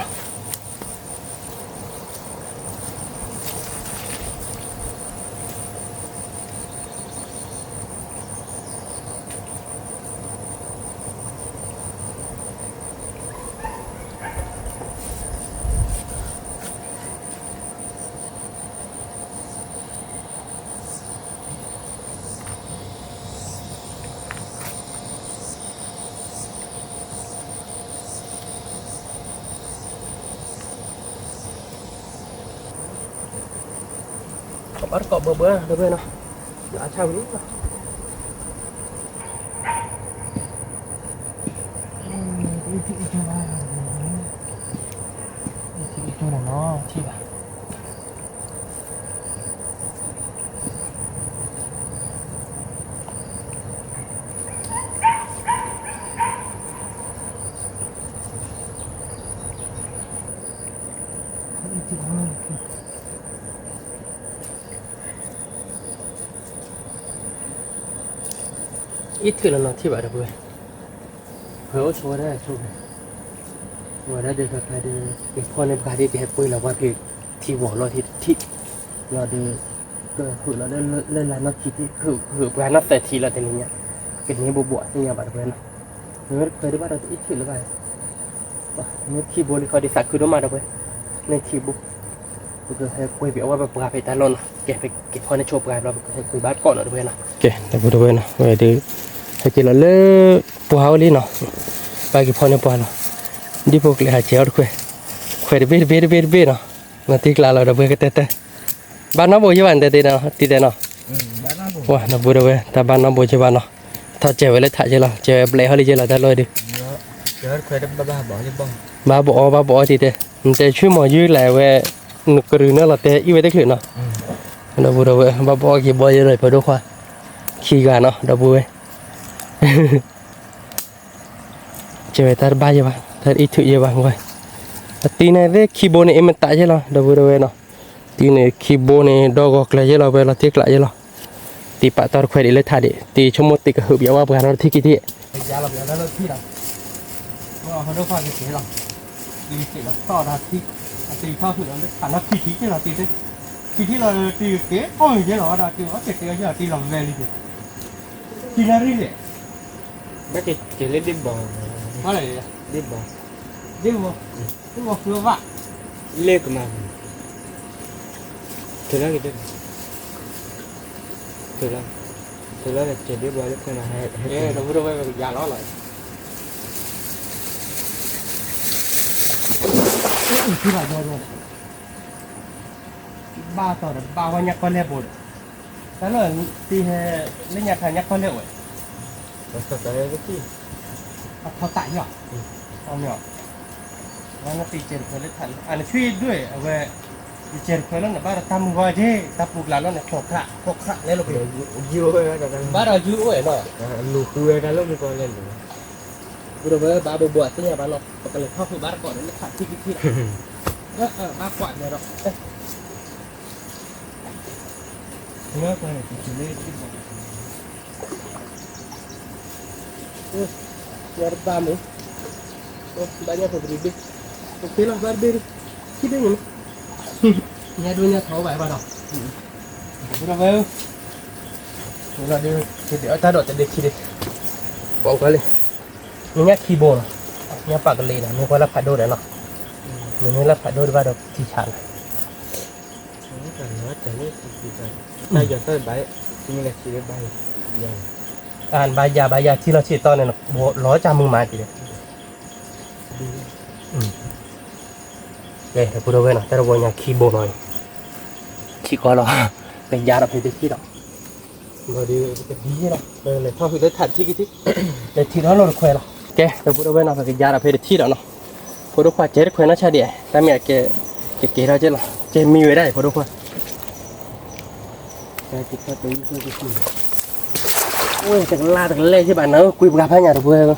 ၢဘၢဒီပုၢ်ဝဲၢ်နီၤ အဆၣ်ဝံၤ ထံၣ်အံၤကၠိနီၤ ထံၣ်ဘၣ် အ့ၣ်ထုးလီၤနီၤထံၣ်ဘၣ်ဒီပုၢ်ဝဲၢ် ဖဲအိၣ်ဆိးဝဲဒၣ်ဆိးဝဲ ဝဲဒၣ်ဒုးဖဲဖဲဒုး ကဖီၣ်န့ၢ်ပှၤဒ်ကဟဲကွံာ်လီၤပှၤဖံး ထံဝီၤလီၤထံတထံၣ် လီၤဒုး ကဟုးလီၤလၢလၢလၢနီၢ်ခံထံၣ် ကဟုးပှၤနီၢ်သၢထံၣ်လီၤတနံၤညါ ကန့ၢ်ဘိးဘိးအသ့ၣ်ညါဘၣ်တပှဲၤနီၤ မ့ၢ်ဝဲတခွဲးဒံးဘၣ်ဒီးတအ့ၣ်ထုးလၢၤဘၣ် မ့ၢ်ခံဘိလံခီဒ်သးခုဒိၣ်မးတပှဲၤ မ့ၢ်ခံဘိ ပကဟဲကွံာ်ဘၣ်အဝဲပပှၤဖဲတၢ်လီၢ်နီၤ ကဲဖဲကဖီၣ်န့ၢ်ဆိးပှၤဘျီ ပကဟဲကွံာ်ဘၣ်တကိးနီၤတပှဲၤနီၤ ကဲဒီပုၢ်ဝဲၢ်နီၤ ဝဲဒုး ဟဲက့ၤလီၤလၢ ပှၤအိၣ်လံနီၤ ဘၣ်က့ၤဖီၣ်န့ၢ်ပှၤလီၤ ဒ်ဖိကျဲဟးကဲအီၤတခွဲး ခွဲးတဘ့ၣ်တဘ့ၣ်တဘ့ၣ်တဘ့ၣ်နီၤ နီၤတံၢ်ကျးလီၤဒီပုၢ်ဝဲၢ်ကတဲတဲ ဘၣ်နီၢ်ဘိယဲၢ်ဘၣ်နတဲတဲနီၤ တံၢ်တဲနီၤ ဝဲဒီပုၢ်ဝဲၢ် တၢ်ဘၣ်နီၢ်ဘိယဲၢ်ဘၣ်နီၤ ထီၣ်စဲးဝဲလၢထးယဲၢ်လီၤ စဲးဝဲဘျဲးဟီၣ်လံယဲၢ်လီၤတၢ်လီၢ်ဒုး ဘၣ်ဘၣ်အီၣ်ဘၣ်ဘၣ်အီၣ်တံၢ်တဲ နတဲဆူၣ်မီၤယုၢ်လဲၤဝဲ နကရူၢ်နၢ်လီၤတဲအံၣ်ဝဲတချုးနီၤ ဒီပုၢ်ဝဲၢ် ဘၣ်ဘၣ်အီၣ်က့ၤဘီယဲၢ်လီၤ ပဒိၣ်ခွါ ခံဂၤနီၤ ဒီပုၢ်ဝဲၢ် ကဲဝဲတၢ်တဘၣ်ယဲၢ်ဘၣ် တၢ်အံၣ်ထုးယဲၢ်ဘၣ်ဝဲ အတံၤန့ၣ်သ့ၣ်ခံဘိန့ၣ် အ့ၣ်မတးယဲၢ်လီၤ ဒီပုၢ်ဝဲၢ်နီၤ တံၤန့ၣ်ခံဘိန့ၣ် ဒီဂီၤကျၢၤယဲၢ်လီၤ ဝဲလီၤတံၢ်ကျးယဲၢ်လီၤ တံၤပာ်တီတခွဲးဒံးလၢထးဒံး တံၤဆိကမိၣ်တံၤကဟုးဘၣ်ဝဲပှၤနီတထံၣ်ကံထံၣ် ယါလီၤဘၣ်လၢထံၣ်လီၤ ဟီဒိၣ်ဖၣ်ကက့ၤလီၤ တံၤက့ၤလီၤထီၣ်ဒီးထံၣ် အတံၤထီၣ်ဟုးလီၤလၢထးနီၢ်ခံထံၣ်က့ၤလီၤတံၤ ခံထံၣ်လီၤတံၤက့ၤအီၣ်က့ၤလီၤဝဲဒီးတံၤအီၣ်က့ၤတ့ၢ်ယဲၢ်တံၤလီၤဝဲလံက့ၤ ထံၣ်လၢရံၣ်လဲၣ် ဘၣ်က့ၤက့ၤလၢဒ့ဘီ ဒ့ဘီ ဒ့ဘီ ဒ့ဘီဃုဘၣ် လ့ၣ်ကမၤ ထုးလီၤက့ၤ ထုးလီၤ ထုးလီၤက့ၤဒ့ဘီလၢခဲနီၤ ဟဲ ဒီပုၢ်ဝဲၢ်ကယါလီၤလီၤ ထံၣ်ဘၣ်ဘီ ဘၣ်တီၤဒီးဘၣ်ဝဲညါကီၢ်လဲၢ်ဘိဒီး တၢ်လီၢ်တံၤဟဲ လၢညါခါညါကီၢ်လဲၢ်ဝဲ အထီၣ်တၢ်ယီၤ အမ့ၢ် ဝဲနတံၤကဲတခွဲးလၢထးလီၤ အနဆွံဒွဲၣ်အဝဲ ယကဲတခွဲးလၢန ဘၣ်ဒီးတၢ်မုၢ်ဂီၤက့ၤ တၢ်ပူၤကျါလီၤန့ၣ် ခိးခရး ခိးခရးလဲလိာ်က့ၤ ဘၣ်ဒီးယုၢ်အိၣ်ဝဲနီၤ လူၤဃုဝဲတၢ်လီၢ်မုၢ်ဂီၤလဲၣ်န့ၣ် ပုၢ်ဒီပုၢ်ဝဲၢ် ဘၣ်ဘိးဘိးအသ့ၣ်ညါဘၣ်နီၤ ပကလဲၤထီၣ်ဃုာ်ဘၣ်တကိးဒီးလၢထးထံၣ်ထံၣ်ထံၣ်လီၤ ဘၣ်ကွၢ်ဒီး ညါတဘၣ်မုၢ် ဘၣ်ညါဖိပဒံဘ့ၣ် အိၣ်ခ့လီၤ ဘၣ်တဘ့ၣ်ဒံး ခံဘ့ၣ်မုၢ် ညါဒိညါထီဘၣ်ဘၣ်ဒီး ပုၢ်ဒီပုၢ်ဝဲၢ် လီၤဒုး တဒ့အတၢ်ဒိးတဒ့ခံဒ့ ပိာ်ကွၢ်လံ မ့ၢ်ညါခံဘိနီၤ ညါပာ်ကလ့ၤနီၤ မ့ၢ်ကွၢ်လၢဖးဒိၣ်ဒီးနီၤ မ့ၢ်လၢဖးဒိၣ်တဘၣ်ဒီးထံဆးနီၤ တၢ်ယီၤတၢ်ဘၣ် မ့ၢ်လဲၤထံလၢဘၣ် အဘၣ်ယၤဘၣ်ယၤထံလီၤဆံးတီန့ၣ် လီၤကၢ်မုာ်မးတံၢ်ဒီး ကဲ ဒီပုၢ်ဒီဝဲၢ်နီၤ တၢ်တဝီညါခံဘိနီၤအံၤ ထံကီၢ်လီၤ ပယါဒီးဖဲတထံၣ်ဒီး ဘၣ်ဒီး ပကဒ်လီၤ လဲၤထီၣ်ဃုာ်လၢထးတထံၣ်ကထံၣ် လဲၤထံၣ်ထီၣ်လီၤတခွဲးလီၤ ကဲ ဒီပုၢ်ဒီဝဲၢ်နီၤ ပကယါဒီးဖဲတထံၣ်ဒီးနီၤ ဖိဒိၣ်ခွါ ကဲတခွဲးနီၢ်ဆါဒံး, တၢ်မ့ၢ်အကဲ ကကဲထီၣ်ကဲလီၤ, ကဲမံဝဲဒၣ်အံၤ ဖိဒိၣ်ခွါ, ဝဲတကလါတကလဲၢ်ယဘၣ်နၤဧၢ, ကွံပှၤဖးညါတပှဲၤ,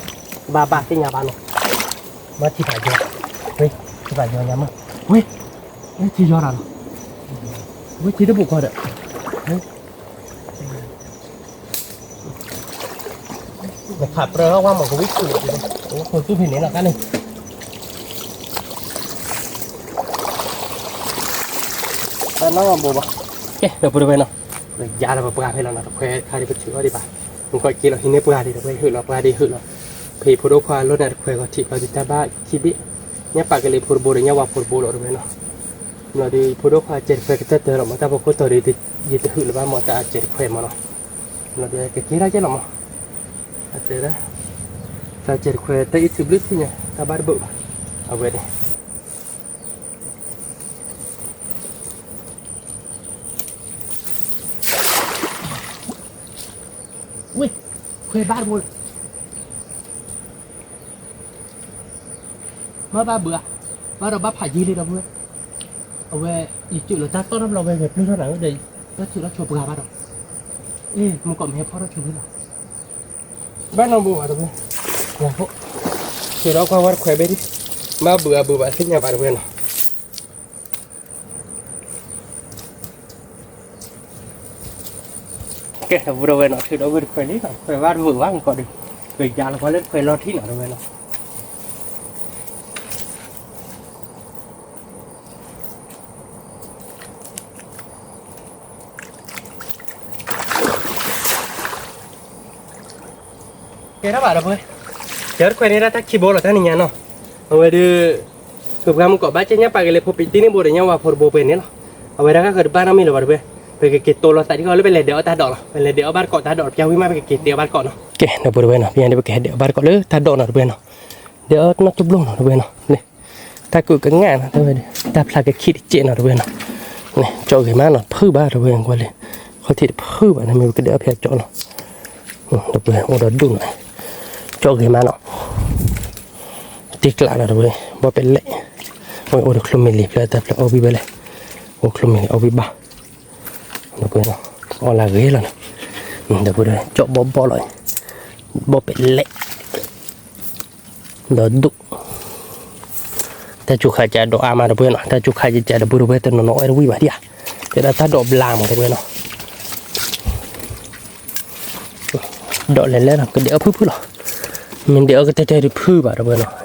ဘၣ်ဘၣ်သ့ၣ်ညါဘၣ်နီၤ, မ့ၢ်ထံၣ်ဘၣ်ယီၤ, ဝဲ ထံၣ်ဘၣ်ယီၤညါမး, ဝဲ ဝဲထံၣ်ယီၤတၢ်လီၤ, ဝဲထံၣ်တဘူၣ်ကီၢ်ဒီး နခးပြၢဝဲမ့ၢ်ကဝံၣ်ဆူၣ်လီၤ, အိၣ်ခိၣ်သူၣ်ဖဲန့ၣ်လီၤ, တၢ်န့ၣ် တၢ်နီတဘိဘၣ်, ကဲ ဒီပုၢ်ဝဲၢ်နီၤ, ယၤလၢပပှၢ်ဖဲလီၤနီၤ, တခွဲးခါဒံးပထုးအီၤဒံးဘၣ်, မ့ၢ်ကီၢ်က့ၤလီၤ ဟံးန့ၢ်ပှၢ်ဒံး တဝဲဟ့ၣ်လီၤပှၢ်ဒံးဟ့ၣ်လီၤ, ဖဲဖိဒိၣ်ခွါလိၣ်န့ၣ်တခွဲးဂီၤထံးဖျီဒံးတၢ်ဘၣ်ခံဘ့ၣ်, ညၣ်ပာ်ကလဲၤဖိတဘိဒီး ညၣ်ဝါဖိတဘိလီၤ တဝဲနီၤ, ဒီးဖိဒိၣ်ခွါစဲးတခွဲးကတၢၢ်တၢၢ်လီၤမး, တၢ်ဖိခိၣ်တီၤဒီး ယတဟုးလၢၤဘၣ်မး တၢ်အစဲးတခွဲးမးနီၤ, ဒီးကကဲထီၣ်ကဲလီၤမး, အတဲဒၣ် တၢ်စဲးတခွဲး တၢ်အံၣ်ထုးဘျုးထံၣ်ညါ တၢ်ဘၣ်တဘၣ်ဘၣ်, အဝဲန့ၣ် ဝ့ၢ် ခွဲးဘၣ်တဘိလီၤ, မ့ၢ်ဘၣ်ဘၣ်ဧါ, ဘၣ်ဒီးဘၣ်ဖးယံာ်လံဒီပုၢ်ဝဲၢ်, အဝဲ ယကၠိလီၤတၢ်တီၢ်ထီၣ်ဘျီဝဲဂဲၤပျုၢ်ထီၣ်နၤဧၢဒီး တၢ်ထုးထီၣ်ဆိပှၤဘၣ်ဒီး, အ့ၣ် မုၢ်ကီၢ်မ့ၢ်ဟဲဖီၣ်ထီၣ်ဆိဝဲလီၤ, ဘၣ်နီတဘိဘၣ်တဝဲၢ်, ထုးဒီးကွၢ်ဝဲတခွဲးဘ့ၣ်ဒံး, မ့ၢ်ဘၣ်အဘၣ်သ့ၣ်ညါဘၣ်တဝဲၢ်နီၤ. ကဲ ဒီပုၢ်ဝဲၢ်နီၤ, ထုးဒီးဝဲတခွဲးလံနီၤ, ခွဲးဘၣ်တဘၣ်ဘၣ်မုၢ်ကီၢ်ဒီး, ပယါလီၤကွၢ်လၢတခွဲးလီၤထံနီၤ တဝဲၢ်နီၤ. ကဲထီၣ်ဘၣ်ဒီပုၢ်ဝဲၢ်, ကဲတခွဲးန့ၣ်ဒၣ်တၢ်ခံဘိလီၤ တၢ်နံၤညါနီၤ, အဝဲဒုး ပပှၤမုၢ်ကီၢ်ဘၣ်ကဲညၣ်ပာ်ကလဲၤဖိပံတ့ၢ်န့ၣ်ဘိဒီး ညၣ်ဝါဖိတဘိပှဲၤန့ၣ်လီၤ, အဝဲဒၣ်ဂၤဃၢၤတဘၣ်နီတမံၤလၢၤဘၣ်တဝဲၢ်, ပကက့ၤတိလီၤသးဒ်ဃီလၢပလဲၤဒဲးအီၣ်တၢ်ဒိးလီၤ, ပလဲၤဒဲးအီၣ်ဘၣ်တကိးတၢ်ဒိး ပျၢ်ဝံၣ်မး ပကက့ၤတဲအီၣ်ဘၣ်တကိးနီၤ. ကဲ ဒီပုၢ်ဝဲၢ်နီၤ, ပယါန့ၣ် ပကဟဲဒဲးအီၣ်ဘၣ်တကိးလၢတၢ်ဒိးနီၤ တဝဲၢ်နီၤ, ဒဲးအီၣ်နီၢ်တဘျီနီၤ တဝဲၢ်နီၤ, တၢ်ကုာ်ကငၣ်နီၤ တဝဲၢ်, တၢ်ဖျါကခံတစဲးနီၤ တဝဲၢ်နီၤ, ကၠီဂ့ၤမးနီၤ ဖုၣ်ဘၣ်တဝဲၢ် ကွၢ်လံ, ခီၣ်ထံးတဖုၣ်ဘၣ်န့ၣ် မ့ၢ်ပကဒဲးအီၣ်ဖဲအကၠီနီၤ, ဒီပုၢ်ဝဲၢ် အိၣ်ဒီးဒူၣ်နီၤ, ကၠီဂ့ၤမးနီၤ, တံကျးလီၤတဝဲၢ်, ဘီၣ်ပဲလဲၣ်, အိၣ်ဒီးချိမ့ၢ်လံၤဖျၢၣ်တၢ်ဖျၢၣ်အီၣ်ဝံၣ်ဘၣ်လဲၣ်, အိၣ်ချိမ့ၢ်လံၤအီၣ်ဝံၣ်ဘၣ်, ဒီပုၢ်ဝဲၢ်နီၤ, အီၣ်လၢဂ့ၤလီၤနီၤ, ဒီပုၢ်ဝဲၢ် ကၠီဘီဘီလီၤ, ဘီၣ်ပဲလဲၣ် ဒီးဒူၣ်, တၢ်စူၤခးကးဒိးအါမး ဒီပုၢ်ဝဲၢ်နီၤ, တၢ်စူၤခးကး ဒီပုၢ်ဝဲၢ် တနီၤနီၤအီၣ်တဝံၣ်ဘၣ်ဒံးဧါ, တဲဒၣ်တၢ်ဒိးဘျါမး ဒီပုၢ်ဝဲၢ်နီၤ, ဒိးလဲၤလဲၣ်လီၤ ကဒဲးအီၣ်ဖုၣ်ဖုၣ်လီၤ, မ့ၢ်ဒဲးအီၣ်ကတဲတဲတဖုၣ်ဘၣ် ဒီပုၢ်ဝဲၢ်နီ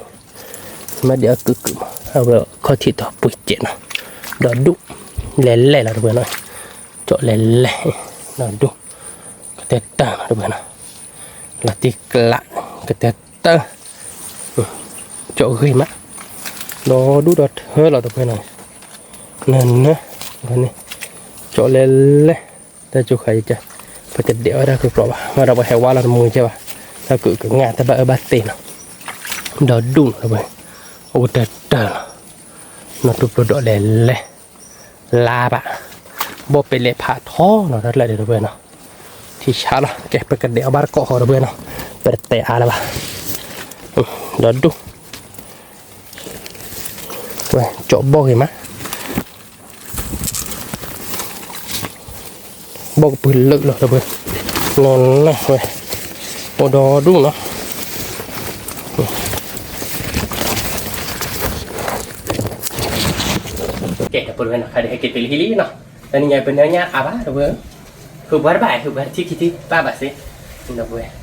ၤ, မ့ၢ်ဒဲးအီၣ်ကုာ်ကုာ်မး အဝဲခီၣ်ထံးတီၤပှ့ၤစဲးနီၤ, ဒီးဒူၣ် လဲၤလဲၣ်လီၤ ဒီပုၢ်ဝဲၢ်နီၤ, ကၠီလဲၤလဲၣ်, ဒီးဒူၣ် ကတဲတၢ်နီၤ ဒီပုၢ်ဝဲၢ်နီၤ, လီၤတံၢ်ကျး ကတဲတၢ်, ကၠီဂ့ၤမး, ဒီးဒူၣ်ဒီးထၢလီၤ ဒီပုၢ်ဝဲၢ်နီၤ, နၢၤနၢၤ, န့ၣ်, ကၠီလဲၤလဲၣ်, တၢ်စူၤခးယကဲ, ပတဒဲးအီၣ်တၢ်ကကြီဘၣ် မ့ၢ်ဒီးပှၤဟဲဝါလီၤတမူကဲဘၣ်, တၢ်ကုာ်ကငၣ်တၢ်ဘၣ်အၢဘၣ်သီနီၤ, ဒီးဒူၣ်နီၤ ဒီပုၢ်ဝဲၢ်, အိၣ်ကတဲတၢ်လီၤ, နီၢ်တူၢ်ပျိဒီးလဲၤလဲၣ် လါဘၣ်, ဘီၣ်ပဲလဲၣ်ဖးထီနီၤ တၢ်ကျၢၢ်ဒံး ဒီပုၢ်ဝဲၢ်နီၤ, ထံဆးလီၤ ကဲ ပကဒဲးအီၣ်ဘၣ်တကိးဃီ ဒီပုၢ်ဝဲၢ်နီၤ, ပတတဲအါလၢၤဘၣ်, ဒီးဒူၣ်, ဝဲ ကၠီဘီၣ်ဂ့ၤမး, ဘီၣ်ကပုၢ်လၢာ်လီၤ ဒီပုၢ်ဝဲၢ်, လီၤလၢဝဲ, အိၣ်ဒီးဒူၣ်နီၤ ကဲ ဒီပုၢ်ဝဲၢ်နီၤ ခါဒံးဟဲက့ၤတုၤလၢဟံၣ်လံနီၤ, တနံၤညါပနၢ်ညၣ်အါဘၣ် ဒီပုၢ်ဝဲၢ်, ဟုးပှၤတဘၣ် ဟုးပှၤတထံၣ်ခံထံၣ်ဘၣ်ဘၣ်စ့ၢ်, ဒီပုၢ်ဝဲၢ်,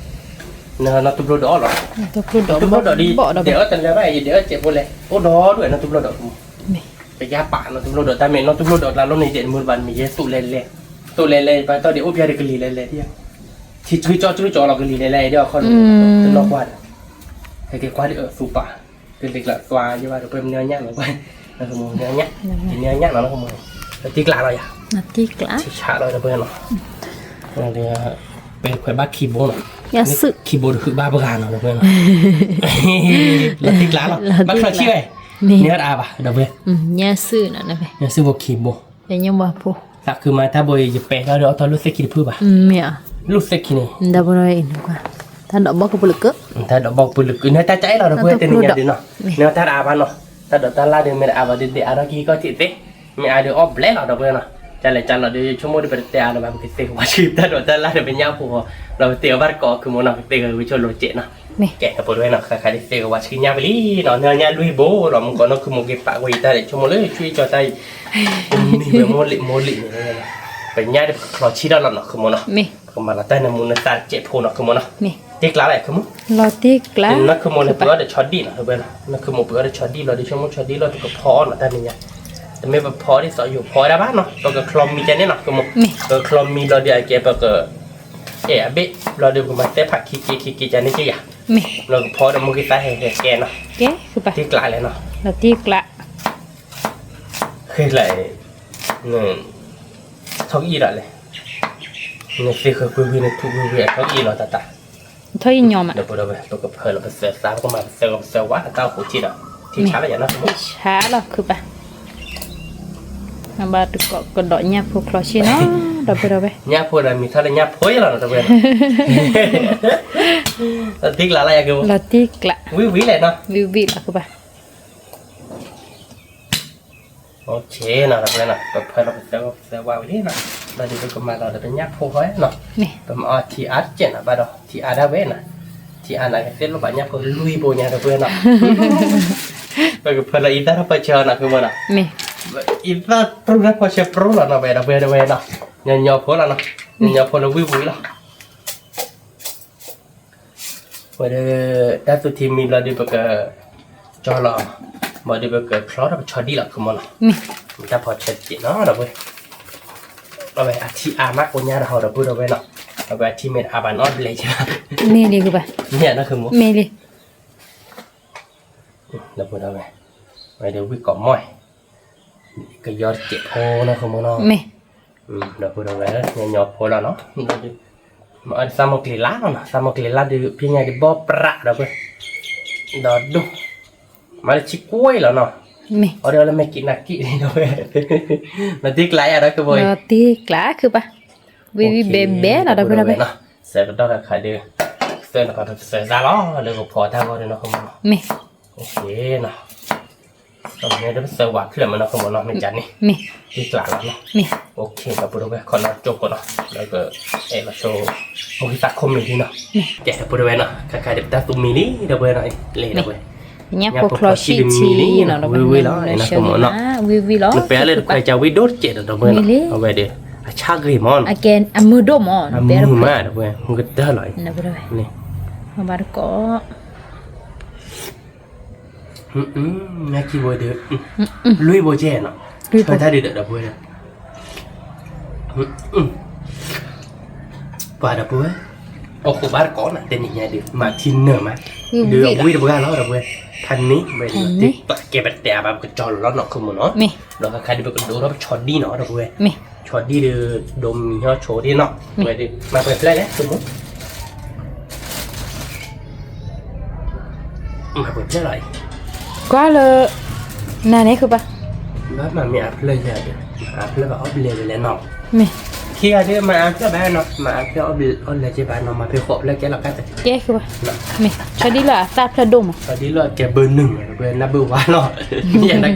နီၢ်တဘျိဒီးလီၤ, တဘျိဒီးဒ် ဒဲးအီၣ်တလၢဘၣ် ယဒဲးအီၣ်စဲးဖိလဲၣ် အိၣ်ဒီးဒူၣ်နီၢ်တဘျိဒီး, ပယါပာ်နီၢ်တဘျိဒီး တၢ်မ့ၢ်နီၢ်တဘျိဒီး တလါလီၤန့ၣ်ဒဲးမုၢ်ဘၣ်မ့ၢ်ယဲသိးလဲၤလဲၤ, သိးလဲၤလဲၤ ပှၤတီၢ်ဒံးအိၣ်ပျဲဒီးကလံၤလဲၤလဲၤဒံး, ထံချွံကၠီချွံကၠီလီၤ ကလံၤလဲၤလဲၤဒံးအခီ, တနီၤကွၢ်ဒီး, ဟဲက့ၤကွၢ်ဒံးအသူပာ်, ကလံၤကျးသွါယဘၣ်ဒီး ပမနၢ်ညၣ်လီၤ, နၢ်ညၣ်, နၢ်ညၣ်လီၤ တံၤကျးလီၤယၤ, တံၤကျးလီၤ ဒီပုၢ်ဝဲၢ်နီၤ, ပခွဲးဘၣ်ခံဘိနီၤ, ခံဘိတဟုးဘၣ်ပှၤနီၤ ဒီပုၢ်ဝဲၢ်နီၤ, လီၤတံၤကျးလီၤ ဘၣ်ချီထံၣ်ဝဲ, န့ၢ်အါဘၣ် ဒီပုၢ်ဝဲၢ်, ညၣ်စုၣ်ဖိခံဘိ, သးခုမးတၢ်ဘိအံၤ ယပဲာ်ထီၣ်ဒီးအီၣ်ထီၣ်လိၣ်သ့ၣ်ခံတဖုဘၣ်, လိၣ်သ့ၣ်ခံန့ၣ်, ဒီပုၢ်ဝဲၢ်, တၢ်ဒိးဘီၣ်ကပုာ်လၢာ်ကု, တၢ်ဒိးဘီၣ်ကပုာ်လၢာ်ကု နတၢ်ကၠဲလီၤ ဒီပုၢ်ဝဲၢ် တနံၤညါဒုးနီၤ, နတၢ်အါဘၣ်နီၤ, တၢ်ဒိးတၢ်လၢ်ဒီး မ့ၢ်တအါဘၣ်ဒုး ဒဲးအါထီၣ်က့ၤကီၢ်ထံးသ့, မ့ၢ်အါဒုးအီၣ်ဘျဲၣ်လီၤ ဒီပုၢ်ဝဲၢ်နီၤ, ကၢ်လဲၤကၢ်လီၤဒုး ဆိကမိၣ်ဒုး ပတတဲအါလၢၤဘၣ် ပကသ့ကဝါဆှံ တၢ်ဒိးတၢ်လၢ်ဒီး ပညၣ်ဖိဃီ, ဒီးပသ့အီၤဘၣ်တကိး ခုမိၢ်နီၤ ကသ့ကဝဲဆိလိာ်စဲးနီၤ, ကဲ ဒီပုၢ်ဝဲၢ်နီၤ ခဲခါဒုးသ့ကဝါဆှံညါပလံနီၤ, နညါလွံၢ်ဘိလီၤ မုၢ်ကီးနီၢ်ခုမိၢ်က့ၤပာ်ဝဲအံၤတၢ်ဒီး ဆိကမိၣ်လၢဆှံကၠီတၢ်အံၤ, မုၢ်နံၤဝဲမိၢ်လံးမိၢ်လံးန့ၣ်, ပညၣ်ဒီးပကချီဆံးထီၣ်လီၤနီၤ ခုမိၢ်နီၤ, ပကမၤလီၤတၢ်နၢမူနသးတစဲးဖိနီၤ ခုမိၢ်နီၤ, တ့ကျးလၢခုမိၢ်, လီၤတ့ကျး, နီၢ်ခုမိၢ်န့ၣ် ပှ့ၤအီၣ်ဒီးဆီဒံၣ်နီၤ ဒီပုၢ်ဝဲၢ်နီၤ, နီၢ်ခုမိၢ်ပှ့ၤအီၣ်ဒီးဆီဒံၣ်လီၤဒီး ဆိကမိၣ်ဆီဒံၣ်လီၤ ပကဖီအီၣ်နီၤ တၢ်နံၤညါ, တမ့ၢ်ပဖီဒ်သိးယိၤဖီဝဲဒၣ်ဘၣ်နီၤ ပကချီမံကဲန့ၣ်နီၤ ခုမိၢ်, ပကချီမံလီၤဒီးအကဲပက အဲၣ်အဘ့ၣ် ဘျီဒီးပကမၤသဲဖးခံက့ခံက့ကန့ၣ်က့ယၤ, လီၤကဖီဒီးမိၢ်ဂ့ၤသးဟဲဟဲကဲနီၤ, တ့ကျးလဲၣ်နီၤ, လီၤတ့ကျး, ဃ့လၢ, ထီၣ်ကအံၣ်လီၤလဲၣ်, နသ့ဃၢၤကွ့ၢ်ကွ့ၢ် နထူကွ့ၢ်ကွ့ၢ် အထီၣ်ကအံၣ်လီၤတၢ်တၢ်, ထီၣ်အံၣ်ညီမး ဒီပုၢ်ဝဲၢ် ပကဖၢလီၤပသၢသး ပကမၤပသၢဂီၤပသၢဝါ တၢ်အိၣ်ဖှိၣ်ထံဒီး ထံဆါလီၤယၤနီၤ ဆါလီၤခုပၢ်, နဘၣ်တကိးကဒီးညၣ်ဖိချီဆံးနီၤ ဒီပုၢ်ဝဲၢ်, ညၣ်ဖိဒီးမံၤထီၣ်လၢညၣ်ဖိယလီၤနီၤ ဒီပုၢ်ဝဲၢ်, လီၤတ့ကျးလၢယၤက့, လီၤတ့ကျး, ဝံၤဝံၤလဲၣ်နီၤ, ဝံၤဝံၤလီၤခုပၢ်, နီၤ ဒီပုၢ်ဝဲၢ်နီၤ ပဖၢလီၤပသၢဂီၤပသၢဝါဝံၤလံနီၤ, ဘျီဒီးပကမၤလီၤဒီးပညၣ်ဖိဃီနီၤ, ပမၤအီထံအါတစဲးနီၤ ဘၣ်ဒီးထံအါဒၣ်ဝဲနီၤ, ထံအါန့ၣ်ကသ့ၣ်လိၣ်ဘၣ်ညၣ်ဖိလွံၢ်ဘိညါ ဒီပုၢ်ဝဲၢ်နီၤ, ပကဖၢလီၤအံသၣ်ထီၣ်ပၢဆၢနီၤ ခုမိၢ်နီၤ, အံသၣ်ပြူၢ်ထီၣ်ပၢဆၢပြူၢ်လီၤနီၤ ဝဲ ဒီပုၢ်ဝဲၢ်နီၤ, ညီညီဖိလီၤနီၤ, ညီညီဖိလၢဝံၤဝံၤလီၤ ဝဲဒီး တၢ်သူၣ်ထံမံဘျီဒီး ပကကၠီလီၤ, ဘၣ်ဒီးပကချီထီၣ်ပဆီဒံၣ်လီၤ ခုမိၢ်နီၤ, တၢ်ဖီဆၢတက့ၢ်နီၤ ဒီပုၢ်ဝဲၢ်, အဝဲအထံအါမးကိညါဒီးဟီ ဒီပုၢ်ဝဲၢ်နီၤ, အဝဲအထံမ့ၢ်တအါဘၣ်နီတဘျီဘၣ်, မ့ၢ်လံ မ့ၢ်နီၤ ခုမိၢ်, မ့ၢ်လံ ဒီပုၢ်ဝဲၢ်, ဝဲဒီးဝံၣ်ကိးမီၢ်, ကယီတစဲးဖိနီၤ ခုမိၢ်နီၤ, ဒီပုၢ်ဝဲၢ် ညီညီဖိလီၤနီၤ, မၤအီၣ်သးမိၢ်ကျ့ၤလါလီၤနီၤ, သးမိၢ်ကျ့ၤလါဒီး ဖဲညါဒုးဘီၣ်ပြး ဒီပုၢ်ဝဲၢ်, ဒီးဒိၣ်, မၤလၢဆံကွံာ်လီၤနီၤ, အီၤဒီးလၢမဲာ်က့ၤနၤက့ၤ ဒီပုၢ်ဝဲၢ်, လီၤတ့ကျးယၤဒီး ခုမိၢ်, လီၤတ့ကျး ခုပၢ်, ဝံၤဝံၤဘဲဘဲလီၤ ဒီပုၢ်ဝဲၢ်, ဆၢကတီၢ်တခါဒီး သၢနကီးတသၢသးလီၤ လၢကဖီတၢ်ဂီၤဒီးနီၤ ခုမိၢ်နီၤ, မ့ၢ် မ့ၢ်ဒီးပသၢဝးဖျၢၣ်မးနီၤ ခုမိၢ်နီၤ မ့ၢ်ကန့ၣ်, မ့ၢ် တ့ကျးလီၤနီၤ, မ့ၢ် ဒီပုၢ်ဝဲၢ် ခီနီၤကၠိခိၣ်နီၤ လၢကအဲၣ်လီၤဆိ မိၢ်ဂံၢ်သးခိၣ်မံၤလံနီၤ, ကဲ ဒီပုၢ်ဝဲၢ်နီၤ ခဲခါဒီးပတၢ်သူမံၤလံ ဒီပုၢ်ဝဲၢ်နီၤ, လ့ ဒီပုၢ်ဝဲၢ်, ညၣ်ဖိချီဆံးထံနီၤ ဝံၤဝံၤလီၤ ဝံၤဝံၤလီၤ, နပဲလၢတခွဲးကဝံၤဒိၣ်တစဲးဒီး ဒီပုၢ်ဝဲၢ်နီၤ, အဝဲဒီး အဆၣ်ဂ့ၤမးနီၤ, အမုာ်ဒိၣ်မး, အမုာ်မး ဒီပုၢ်ဝဲၢ် မုာ်ကတၢၢ်လီၤ, ဘၣ်တကိး နကံဘိဒီး လွံၢ်ဘိကဲနီၤ, ဆၢတၢ်ဒုးဒီး ဒီပုၢ်ဝဲၢ်, ပှၤ ဒီပုၢ်ဝဲၢ်, အိၣ်ဃုာ်ဘၣ်တကိးနီၤ တနံၤညါဒုး မၤထံနၢၤမး, ဒုးအဝံၣ်တပှၢ်လီၤ ဒီပုၢ်ဝဲၢ်, ဖးန့ၣ် ဝဲဒုးကဲပတဲအါဘၣ် ပကကၠီလီၤလီၤနီၤ ခုမိၢ်နီၤ, ဒီးခဲခါဒုး ပကဒိထီၣ်ပဆီဒံၣ်နီၤ ဒီပုၢ်ဝဲၢ်, ဆီဒံၣ်ဒီး ဒိမံၤဟီၣ်ဆိဒံၣ်နီၤ, ဝဲဒုး မၤပှဲၤဖျၢၣ်လဲၣ် ခုမိၢ် မၤပှဲၤဖျၢၣ်လီၤအံၤ, ကွၢ်လၢ နၤန့ၣ်ဃုဘၣ်, ဘၣ်မၤမ့ၢ်အါဖျၢၣ်ယၤဒီး, မၤအါဖျၢၣ်ဘၣ်အီၣ်ဘျဲၣ်ဝဲလဲၣ်နီၤ, မ့ၢ် ခံဂၤဒုးမၤအါဖျၢၣ်ဘၣ်နီၤ, မၤအါဖျၢၣ်အီၣ်ဘျဲၣ်အီၣ်လဲၣ်က့ဘၣ်နီၤ, မၤဖဲဃိးဖျၢၣ်ကဲလီၤကါတက့ၢ်, ကဲဃုဘၣ်, မ့ၢ် ဆီဒံၣ်လၢအသၣ်ဖျၢၣ်ဒိၣ်မး, ဆီဒံၣ်လၢအကဲဘၢနုာ်မး ဒီပုၢ်ဝဲၢ်နၢ်ဘၢၣ်ဝါလီၤ, မ့ၢ်လံ,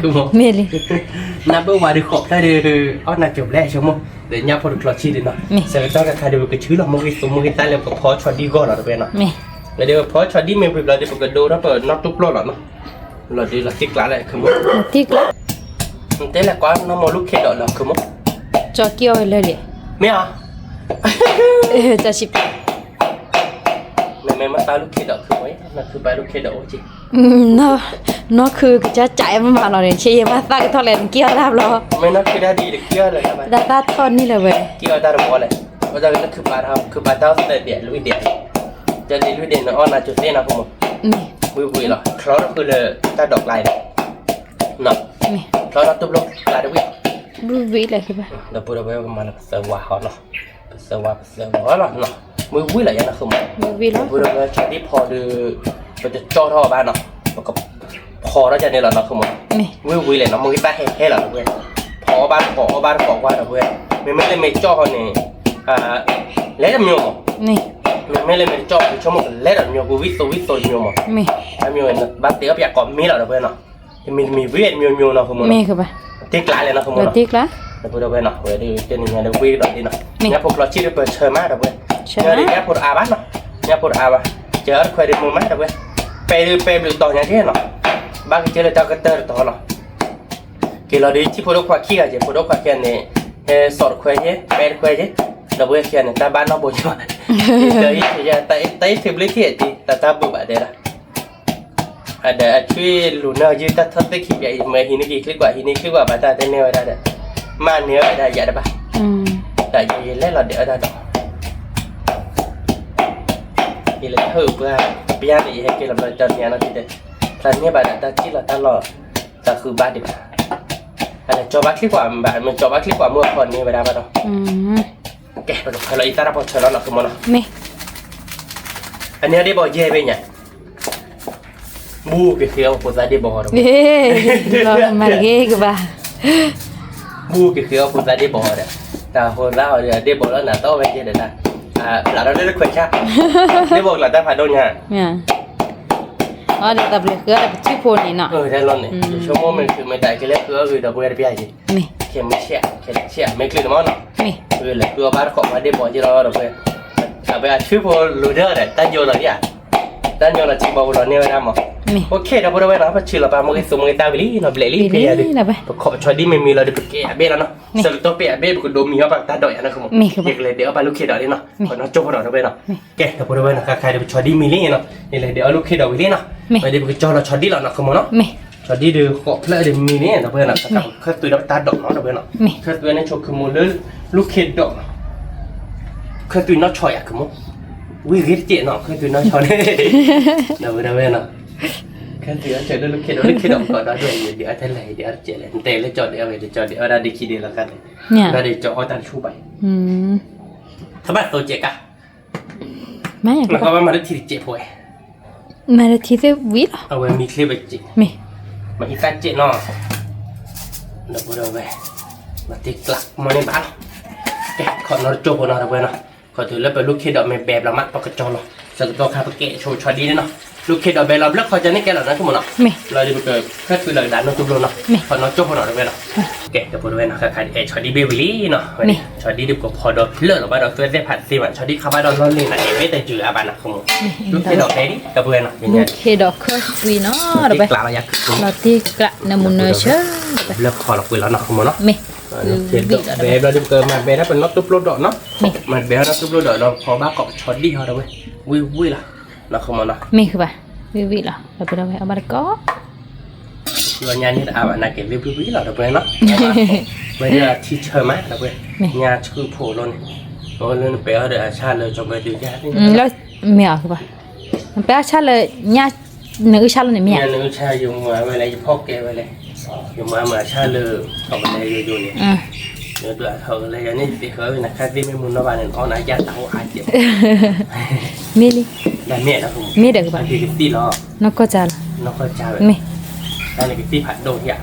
နၢ်ဘၢၣ်ဝါဒီးဃိးဖျၢၣ်ဒီး အီၣ်နၤကၠိၤဘျဲၣ်ဆိကမိၣ်, ဒီးညၣ်ဖိတကျီဆံးဒုးနီၤ, ဆၢကတီၢ်တခါဒီး ပကဆူလီၤ မိၢ်ဂံၢ်သူ မိၢ်ဂံၢ်သၣ်လၢပကဖီဆီဒံၣ်ဂီၢ်လီၤ ဒီပုၢ်ဝဲၢ်နီၤ, ဒီးဖီဆီဒံၣ်မ့ၢ်ဝံၤဘျီဒီး ပကဒိထီၣ်ပနီၢ်တူၢ်ပျီၢ်လီၤနီၤ, လီၤဒုးလီၤတံၢ်ကျါလၢခုမိၢ်, တံၢ်ကျါ, တဲလဲၤကွၢ်နီၢ်မိၢ်လူၢ်ခ့ဒီးလၢခုမိၢ်, ကၠီက့ၤအီၣ်ဝဲလၢာ်လံ, မ့ၢ်ဧါ, ကၠီဆံး နမ့ၢ်မၤသးလူၢ်ခ့ဒီးခုမိၢ်, နခုပၢ်လူၢ်ခ့ဒီးအိၣ်က့ၤ, နီၢ်ခုကစၢ်ကၠးအဲၣ်မးလီၤန့ၣ် ဆ့ယဲမၤသးကထီၣ်လဲၣ် နက့ၤအီၣ်တၢ်ဘျီ, မ့ၢ်နီၢ်ခုဒၣ်ဒ်တက့ၤအီၣ်လၢၤဘၣ်, တၢ်သၣ်ထီၣ်န့ၢ်လၢၤဝဲ, က့ၤအီၣ်တၢ်တဘီလဲၣ်, အဃိသတးခုပၢ်တၢ် ခုပၢ်တၢ်အီၣ်သၢဒံး လွံၢ်ဒံး, ကၠီဒံးလွံၢ်ဒံးန့ၣ် အီၣ်နၤကၠိၤသ့နီၤ ခုမိၢ်, ဝံၤဝံၤလီၤ ချီထီၣ်ဃုာ်လၢတၢ်ဒိးကျါအံၤ, ချီထီၣ်တူၢ်ပျီၢ်ကျါတဝံၤ, ဝံၤဝံၤလၢၤဘၣ်, ဒီပုၢ်ဒီဝဲၢ်ပမၤလၢပသၢဝးဟီနီၤ, ပသၢဝးပသၢဝးလီၤနီၤ, ဝံၤဝံၤလီၤယၤနီၤ ခုမိၢ်, ဝံၤဝံၤလီၤ ဒီပုၢ်ဒီဝဲၢ်ဆီဒံၣ်ဖီဒီး ပတကၠီထီၣ်ဘၣ်နီၤ, ပက ဖီထီၣ်ကန့ၣ်လီၤနီၤ ခုမိၢ်, ဝံၤဝံၤလဲၣ်နီၤ မိၢ်ဂံၢ်သၣ်ဟဲဟဲလီၤ ဒီပုၢ်ဝဲၢ်, ဖီအီၣ်ဘၣ်တကိး အီၣ်ဘၣ်တကိးကွၢ် ဒီပုၢ်ဝဲၢ်, မ့မ့ၢ်လၢမ့ၢ်ကၠီၣ်ဃီန့ၣ်, လဲၤတမံၤမး, န့ၣ် မ့မ့ၢ်လၢမ့ၢ်တကၠီၣ်ပကဆိကမိၣ်ကလဲၤဒီးတမံၤ ကဝံသိးဝံသိးတမံၤမး, တမံၤဘၣ်သ့ၣ်အီၣ်ပၠးကိးမ့ၢ်လီၤ ဒီပုၢ်ဝဲၢ်နီၤ, တမံၤတမံၤဝံတမံၤမံၤနီၤ ဃိမိၢ်နီၤ, တ့ကျးလဲၣ်နီၤ ဃိမိၢ်နီၤ, ဒီပုၢ်ဝဲၢ်နီၤ, ဝဲဒၣ်တနံၤညါဒီးဝံကဒီးလံနီၤ, ညၣ်ဖိကျီစံၣ်ဒီးပၢၢ်ဆၢမး ဒီပုၢ်ဝဲၢ်, ညၣ်ဖိတအါဘၣ်နီၤ, ညၣ်ဖိတအါဘၣ်, ကၢအီၣ်တခွဲးဒံးမုာ်မး ဒီပုၢ်ဝဲၢ်, ပဲဒုးပဲဘျုးတီၤညါက့နီၤ, ဘၣ်ကစၢၢ်လၢတၢ်ကတၢၢ်တတီၤလီၤ. က့ၤလီၤဒီးထံၣ်ဖိဒိၣ်ခွါခံဂၤက့ၤ ဖိဒိၣ်ခွါခံဂၤန့ၣ်, ဟဲစိာ်တခွဲးက့ ပဲတခွဲးက့, ဒီပုၢ်ဝဲၢ်ခံဂၤန့ၣ် တၢ်ဘၣ်နီၢ်ဘိက့ဘၣ်, တၢ်အံၣ်ထုးဘျ့ခံဂၤတံ တၢ်တၢ်ဘုးဘၣ်တဲဒၣ်, ဒီးအထွံၣ်လူၤနၢ်ယုၢ်တၢ်ထီၣ်သ့ၣ်ခံဘၣ်အံၤ မ့ၢ်ဟံးန့ၢ်က့ၤချံကွၢ် ဟံးန့ၢ်ချံကွၢ်ဘၣ်တၢ်တဲန့ၢ်ဝဲဒၣ်ဒီး, မၤန့ၢ်ဝဲဒၣ်ယၤတဘၣ်, တၢ်ယလဲၤလီၤဒဲးအတၢ်ဒီး ယလဲၤဟၢၣ်ပှၤ, ပျၢ်န့ၣ် ယဟဲက့ၤလီၤဘျီတနံၤအံၤနီၤ ဒ်ဒီး, သးန့ၢ်ဘၣ်ဒီးတၢ်ထံၣ်လီၤတၢ်လီၢ်, သးဃုဘၣ်ဒံးဘၣ်, အလဲၤကၠီဘၣ်ချံကွၢ်ဘၣ် မ့ၢ်ကၠီဘၣ်ချံကွၢ်မ့ၢ်အဖီန့ၢ်ဝဲဒၣ်ဘၣ်ဒီး, ကဲ ပကဖၢလီၤအံၤတၢ်တၢ်ဖီဆၢလီၤနီၤ ဃိမိၢ်နီၤ, အန့ၣ်ဒ့ဘီယဲၢ်ဘ့ၣ်ညါ ဘူက့ၤဃ့အီၣ်ဖိသၣ်ဒ့ဘီဒီး, မၤတဂ့ၤကဘၣ်, ဘူက့ၤဃ့အီၣ်ဖိသၣ်ဒ့ဘီဒီး, တၢ်ဖိသၣ်အီၤဒီးဒ့ဘီလီၤနၤ တအီၣ်ဝဲကဲဒီးတၢ်, ဖျးထီၣ်လၢတခွဲးဆၣ်, ဒ့ဘီကျးတၢ်ဖးဒိၣ်ညါ, အီၤဒီးတၢ်ဘျုးဃ့အီၣ်ဒီးပထံၣ်ဖိန့ၣ်နီၤ, တၢ်လီၢ်န့ၣ် ဆိကမိၣ်မ့ၢ်ချုးမ့ၢ်တၢ်ကလဲၤဃုအီၣ်ဂ့ၤဒီပုၢ်ဝဲၢ်တပျၢ်ယ့ၣ်, ခဲမုၢ်ဆ့ၣ် ခဲမုၢ်ဆ့ၣ် မ့ၢ်ချုးန့ၣ်မ့ၢ်နီၤ, ဂ့ၤလဲၤဃုအီၣ်ဘၣ်တခီပှၤဒ့ဘီက့လီၤဒီပုၢ်ဝဲၢ်, အဝဲအဆၢဖိလိၤဒၢဒီး တၢ်ညိလီၤဒံးဧါ, တၢ်ညိလီၤထံဘီပူၤလီၤန့ၢ်ဝဲဒၣ်မး, အိၣ်ခ့ဒီပုၢ်ဝဲၢ်နီၤ ပဆံးလီၤပာ်မ့ၢ်ဂ့ၤသူမ့ၢ်ဂ့ၤသၣ်ဝံၤလံနီၤ ဘျဲၣ်လံ ဖဲယၤဒုး, ပခီပဆီဒံမ့ၢ်မံလီၤဒီး ပကဲအဘ့ၣ်လီၤနီၤ, ဆၢကတီၢ်ပဲာ်အဘ့ၣ် ပကဒိးမံအီၣ်ပှၤတၢ်ဒိးယၤနီၤ ဃိမိၢ်, ယကလဲၤဒဲးအီၣ်ပှၤလူၢ်ခ့ဒီးလံနီၤ, ခီနီၤကၠိဖိဒီးပုၢ်ဝဲၢ်နီၤ, ကဲဒီပုၢ်ဝဲၢ်နီၤ ခါခါဒီးပဆီဒံမံလံနီၤ, ယလဲၤဒဲးအီၣ်လူၢ်ခ့ဒီးဝံၤလံနီၤ, ဝဲဒၣ်ပကကၠီလီၤဆီဒံလီၤနီၤ ဃိမိၢ်နီၤ, ဆီဒံဒီးဃိးဖျၢၣ်ဒီးမံန့ၣ် ဒီပုၢ်ဝဲၢ်နီၤ ခါခါပကခၢၣ်သွံးဒီးပတၢ်ဒိးနီၤ ဒီပုၢ်ဝဲၢ်နီၤ, ခၢၣ်သွံးန့ၣ်ဆိကမိၣ်လၢ လူၢ်ခ့ဒီးနီၤ ခၢၣ်သွံးနီၢ်ဆီယၤ ခီမိၢ်, ဝံၤဂ့ၤတစဲးနီၤ ခၢၣ်သွံးနီၢ်ဆီန့ၣ်, ဒီပုၢ်ဝဲၢ်နီၤ, ခၢၣ်သွံးနီၢ်ဆီလၢလူၢ်ခ့ဒီး လူၢ်ခ့ဒီးပကီးဒီးဒုး ယဒုးအီၣ်ထဲလဲၣ် ယဒုးအီၣ်တစဲးလဲၣ် နတဲလၢကၠီဒုးအီၣ်ဝဲ ကၠီဒုးအီၣ်ဒၣ်ဒ်ခံဒုးလီၤခါန့ၣ်, ဒီးကၠီအီၣ်တၢ်တဆူၣ်ဘၣ်, တဘၣ်သိးစဲးကါ နကဘၣ်မၤလၢထံတစဲးဖိဝဲ, မၤလၢထံသ့ၣ်ဝံၤလီၤ, အဝဲမံချ့ဝဲစဲး, မ့ၢ်ဟံးသၣ်စဲးနီၤ, ဒီပုၢ်ဝဲၢ်, မၤတ့ကျးမ့ၢ်န့ၣ်ဘၣ်လီၤ, ကဲ ခီနီၤတကၠိဖိနီၤ ဒီပုၢ်ဝဲၢ်နီၤ, ခီတုၤလၢပလူၢ်ခ့ဒီးမ့ၢ်ဘဲဘျီမး ပကကၠီလီၤ, ဆၢကတီၢ်ခါပကဲဆိဆီဒံန့ၣ်နီၤ, လူၢ်ခ့ဒီးဘဲလီၤဘျၢၣ်ခီကန့ၣ်ကဲလီၤနီၤ ခီမိၢ်နီၤ, လီၤဒီးပကခၢၣ်သွံးလီၤကဒါနီၢ်တူၢ်ဘျီနီၤ, ခီနီၤကၠိဖိနီၤ ဒီပုၢ်ဝဲၢ်နီၤ, ကဲ ဒီပုၢ်ဝဲၢ်နီၤ ခါခါဒ်အဲၣ်ဆီဒံဘ့ၣ်ဝံၤလံနီၤ, ဆီဒံဒီးပကဖီဒီးဖျၢၣ်လီၤဘၣ်ဒီးသွဲသ့ၣ်ဖးသ့ဘၣ် ဆီဒံခါဘၣ်ဒီးလီၢ်လ့ၤနီၤ အဲၣ်မ့ၢ်တယုာ်အါဘၣ်နီၤ ခီမိၢ်, လူၢ်ခ့ဒီးဘဲလံ ဒီပုၢ်ဝဲၢ်နီၤ, လူၢ်ခ့ဒီးခဲသွံးနီၤ ဒီပုၢ်ဝဲၢ်, တ့ကျးလီၤယၤခုး, လီၤတ့ကျးနမူနၢဆၢ, ဘျၢၣ်ခီလီၤကွံာ်လီၤနီၤ ခီမိၢ်နီၤ, ဘဲဘျီဒီးပကမၤဘဲဒၣ်ပနီၢ်တူၢ်ဘျီဒီးနီၤ, မၤဘဲဒၣ်နီၢ်တူၢ်ဘျီဒီးဒီးဖီဘၣ်ကိး ဆီဒံဟီဒီပုၢ်ဝဲၢ်, ဝံၣ်ဝံၣ်လီၤ, နီၤ ခီမိၢ်နီၤ, မ့ၢ်ဃုဘၣ်, ဝံၣ်ဝံၣ်လီၤ ဒီပုၢ်ဝဲၢ် အဘၣ်တကိး လၢညါန့ၣ်တအါဘၣ် နာ်က့ၤဝံၣ်ဝံၣ်ဝံၣ်လီၤ ဒီပုၢ်ဝဲၢ်နီၤ, ဝဲဒၣ်ထံဆၢမး ဒီပုၢ်ဝဲၢ်, ညါဆှုၣ်ဖိလီၤန့ၣ်, အိၣ်လၢနပဲာ်အီၤဒီးအဆၣ်လၢကၠီဘၢဒုးယါ, မ့ၢ်အီၤဘၣ်, နပဲာ်အဆၣ်လၢ, ညါ, နအုၣ်ဆၣ်လီၤန့ၣ်မ့ၢ်ဧါ, ညါနအုၣ်ဆၣ်ယမၤဝဲလဲၣ် ယဖီၣ်ကဲဝဲလဲၣ်, ယမၤမၤဆၣ်လၢ, ထီၣ်ကလဲယိယိန့ၣ်, ယဒွးထီၣ်ကလဲယၤန့ၣ် ယသ့ၣ်ဃၢဝဲနခါသ့ၣ်မ့ၢ်မူနီၢ်ဘၣ်န့ၣ် နအီၣ်နၤယၣ်တၢ်အိၣ်အါကဲး မ့ၢ်လံ, မ့ၢ်ဒီးကဘၣ်, ကသံၣ်လီၤ, နီၢ်ကီၢ်ကၢ်လီၤ, နီၢ်ကီၢ်ကၢ်ဝဲ, မ့ၢ်, တၢ်န့ၣ်ကသံၣ်ဖးဒိၣ်ယါ,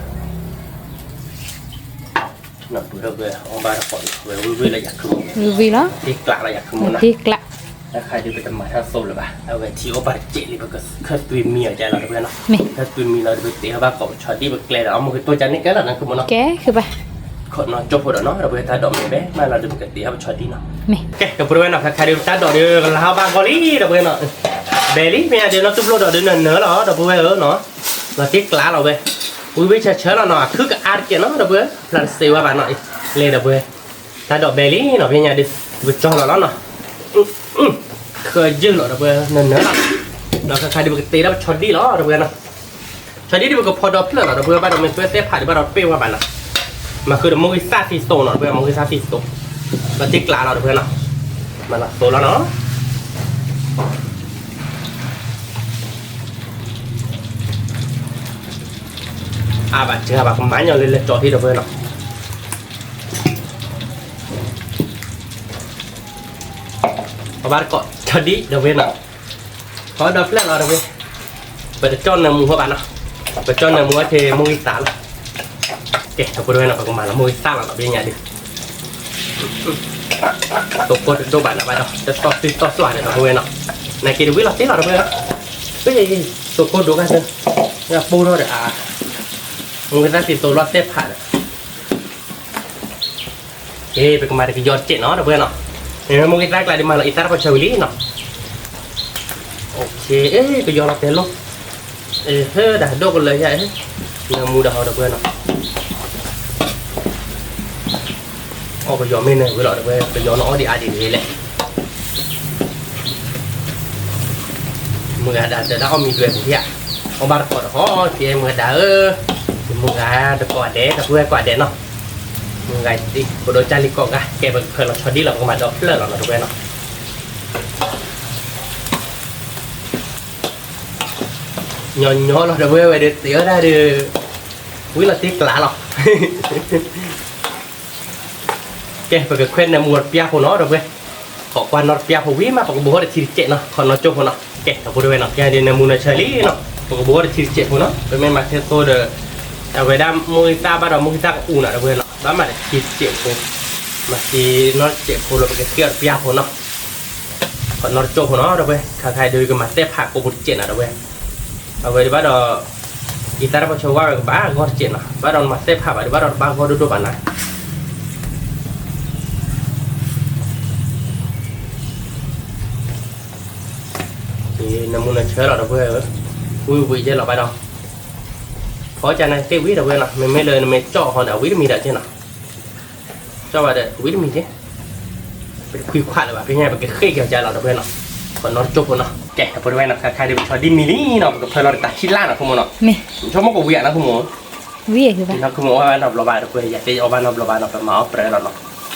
နီၢ်ပူၤဒီးဝဲ အီၣ်ဘၣ်တကိးလီၤ ဝဲဝံၣ်ဝံၣ်လီၤယၤခုးမိၢ်, ဝံၣ်ဝံၣ်လီၤ, တ့ကျးလီၤယၤခုးမိၢ်နီၤ, တ့ကျး, တၢ်ခါဒုးပတမၤထီၣ်သိလၢၤဘၣ် အဝဲထံအိၣ်ဘၣ်တစဲးလံ ပကခၢၣ်သွံးမံအီၤကဲလီၤ ဒီပုၢ်ဝဲၢ်နီၤ, ခၢၣ်သွံးမံလီၤဒီးပတ့ထီၣ်ဘၣ်ကိးပဆီဒံပကျဲဒီး အီၣ်မူကတိၢ်ကၢ်န့ၣ်ကဲလီၤ နီၢ်ခုးမိၢ်နီၤ, ကဲ, ခီနီၤကၠိဖိဒီးနီၤ ဒီပုၢ်ဝဲၢ် တၢ်ဒိးမ့ၢ်ဘဲမးလီၤဒီးပကတ့ထီၣ်ပဆီဒံနီၤ, ကဲ ဒီပုၢ်ဝဲၢ်နီၤ ခါခါဒုးတၢ်ဒိးဒီး ကလၤဟီၣ်ဘၣ်ဂီၤလံ ဒီပုၢ်ဝဲၢ်နီၤ, ဘဲလံ မ့ၢ်အဒုးနီၢ်တူၢ်ဖျိဒီးဒုးနၢၤနၢၤလီၤ ဒီပုၢ်ဝဲၢ်ဧၢနီၤ, လီၤတ့ကျးလီၤဝဲ, ဝံၣ်ဝံၣ်ဆၢဆၢလီၤနီၤ အခုကအါတကဲးနီၤ ဒီပုၢ်ဝဲၢ် ဖျါတစဲးဝဲဘၣ်နီၤ, လဲၤ ဒီပုၢ်ဝဲၢ်, တၢ်ဒိးဘဲလံနီၤ ဖဲညါဒုး, ပကကၠီလီၤလီၤနီၤ, ခၢယုၢ်လီၤ ဒီပုၢ်ဝဲၢ် နၢၤနၢၤလီၤ, ဒီးခါခါဒုးပကတ့ထီၣ်ပဆီဒံလီၤ ဒီပုၢ်ဝဲၢ်နီၤ, ဆီဒံဒုးပကဖီဒီဖျၢၣ်လီၤ ဒီပုၢ်ဝဲၢ် ဘၣ်ဒီးမ့ၢ်သွဲသ့ၣ်ဖးဒုးဘၣ်ဒီးပ့ၢ်ဝဲဘၣ်နီၤ, မၤဃုာ်ဒီးမိၢ်ဂံၢ်သၣ်သံသိးနီၤ ဒီပုၢ်ဝဲၢ် မိၢ်ဂံၢ်သၣ်သံသိး, လီၤတ့ကျးလီၤ ဒီပုၢ်ဝဲၢ်နီၤ, မၤလီၤသိလီၤနီၤ အါဘၣ်စှၤဘၣ်ကမၤညီလၢလဲၤကၠီထံ ဒီပုၢ်ဝဲၢ်နီၤ, အဘၣ်တကိးဆီဒံ ဒီပုၢ်ဝဲၢ်နီၤ, ဖီဒီဖျၢၣ်လီၤ ဒီပုၢ်ဝဲၢ်, ပတကၠီၣ်နၢမူဃီဘၣ်နီၤ, ပကၠီၣ်နၢမူအီၤက့ၤမိၢ်ဂံၢ်သၣ်လီၤ, ကဲ ဒီပုၢ်ဝဲၢ်နီၤ ပကမၤလီၤမိၢ်ဂံၢ်သၣ်လီၤနီၤ ဖဲညါဒုး, သိကိၢ်တဒိၣ်ဘၣ်နၤဘၣ်ဒီး တသီၣ်သွံၣ်သီၣ်သွါဒီး ဒီပုၢ်ဝဲၢ်နီၤ, နာ်က့တဝံၣ်လီၤတ့ၢ်လီၤ ဒီပုၢ်ဝဲၢ်, သိကိၢ်ဒိၣ်ဂၤသၢ, ပိၢ်ထီၣ်ဒီးအါ, မူကသၣ်သံသိလီၤသ့ၣ်ဖးဒီး က့ ပကမၤတကယီတစဲးနီၤ ဒီပုၢ်ဝဲၢ်နီၤ, မ့မ့ၢ်မူကသၣ်ကျါဒုးမၤလီၤအံသၣ်တပီၤဆၢဝံၤလံနီၤ, ကယီလီၤတဲလိၣ်, ဟဲဒၣ်ဒိၣ်ကလၢာ်ယါ, နၢမူဒီးဟီ ဒီပုၢ်ဝဲၢ်နီၤ, အီၣ်ကယီမ့ၢ်နၢဝံၤလီၤ ဒီပုၢ်ဝဲၢ်, ကယီနအီၣ်ဒံးအါဒံးတဂ့ၤလဲၣ် မုၢ်ဂၤဒၣ်တၢ်ဒၣ်အီၣ်မံၤဒွဲၣ်ပူၤဧါ, အီၣ်ဘၣ်တကိးတဟီ ကဲမုၢ်ဂၤဒၣ်ဧၢ, မုၢ်ဂၤတကိးဒဲး ဒီပုၢ်ဝဲၢ်ကိးဒဲးနီၤ, မုၢ်ဂၤသံ ဖိဒိၣ်ကၢ်လံကိးဂၤ ကဲပကဖၢလီၤဆီဒံၣ်လီၤ ပကမၤဒီဖျၢၣ်လီၤနီၤ ဒီပုၢ်ဝဲၢ်နီၤ, ညီညီလီၤ ဒီပုၢ်ဝဲၢ် ဝဲဒုးသ့ၣ်အီၣ်တၢ်ဒီး ဝံၤလီၤတ့ၢ်ကျါလီၤ ကဲ ပကခွဲးနၢမူတပျၢ်ဖိနီၤ ဒီပုၢ်ဝဲၢ်, ခိးကွၢ်နီတပျၢ်ဖိဝံၤမး ပကဘိးထီၣ်တထံတစဲးနီၤ ခိးနီကၠိဖိနီၤ, ကဲ ဒီပုၢ်ဝဲၢ်နီၤ, ကဲဒ်နၢမူနၢဆၢလံနီၤ ပကဘိးထီၣ်တထံတစဲးဖိနီၤ, ပမ့ၢ်မၤထဲသိဒီး အဝဲဒၣ်မူဂံၢ်သၣ်ဘၣ်ဒီးမူဂံၢ်သၣ်ကအူနီၤ ဒီပုၢ်ဝဲၢ်နီၤ, ဘၣ်မၤတထံတစဲးဖိ, မၤသံနီတစဲးဖိလၢပကဃ့အီၣ်တပျၢ်ဖိနီၤ, ခိးနီတကၠိဖိနီၤ ဒီပုၢ်ဝဲၢ်, ခါခါဒုးကမၤသ့ၣ်ဖးကိးပူၤတစဲးနီၤ ဒီပုၢ်ဝဲၢ်, အဝဲဒုးဘၣ်ဒီး အံသၣ်တပီၤဆၢဝါဝဲကဘၣ်ဂီၢ်တစဲးနီၤ, ဘၣ်ဒီးနမၤသ့ၣ်ဖးဘၣ်ဒုးဘၣ်ဒီးတဘၣ်ဂီၢ်ဒိၣ်ဒိၣ်ဘၣ်နၤ နၢမူနၢဆၢလီၤ ဒီပုၢ်ဝဲၢ်ဧၢ, ဝံၤဝံၤယဲလီၤဘၣ်ဒီး, ဖီကနၤသ့ၣ်ဝံၤ ဒီပုၢ်ဝဲၢ်နီၤ, မ့မ့ၢ်လၢနမ့ၢ်ကၠီၣ်ဟီဒီး အဝံတမံၤဒီးက့နီၤ, ကၠီၣ်ဘၣ်ဒီး ဝံတမံၤက့, ပတခွံခွါလၢၤဘၣ် ဖဲညါ ပကဃ့က့ၤအီၤကလီၤ ဒီပုၢ်ဝဲၢ်နီၤ, ခိးနီတကၠိဖိနီၤ, ကဲ ဒီပုၢ်ဝဲၢ်နီၤ, ခါခါဒုးပဆီဒံၣ်မံၤလံနီၤ, ပကဖၢလီၤတၢ်ဆံလၢ်နီၤ ခိၣ်မိၢ်နီၤ, မ့ၢ်, ဆိကမိၣ်ကဝံၤအါနီၤ ခိၣ်မိၢ်, ဝံၤနီၤ ခိၣ်မိၢ်အီၣ်ဘၣ်နီတဘျီဘၣ် ဒီပုၢ်ဝဲၢ်, ယၤသ့ၣ်အီၣ်ဘၣ်နီတဘျီဘၣ်နီၤ ပမၤအီၣ်ပြၢလီၤနီၤ, ယထံၣ်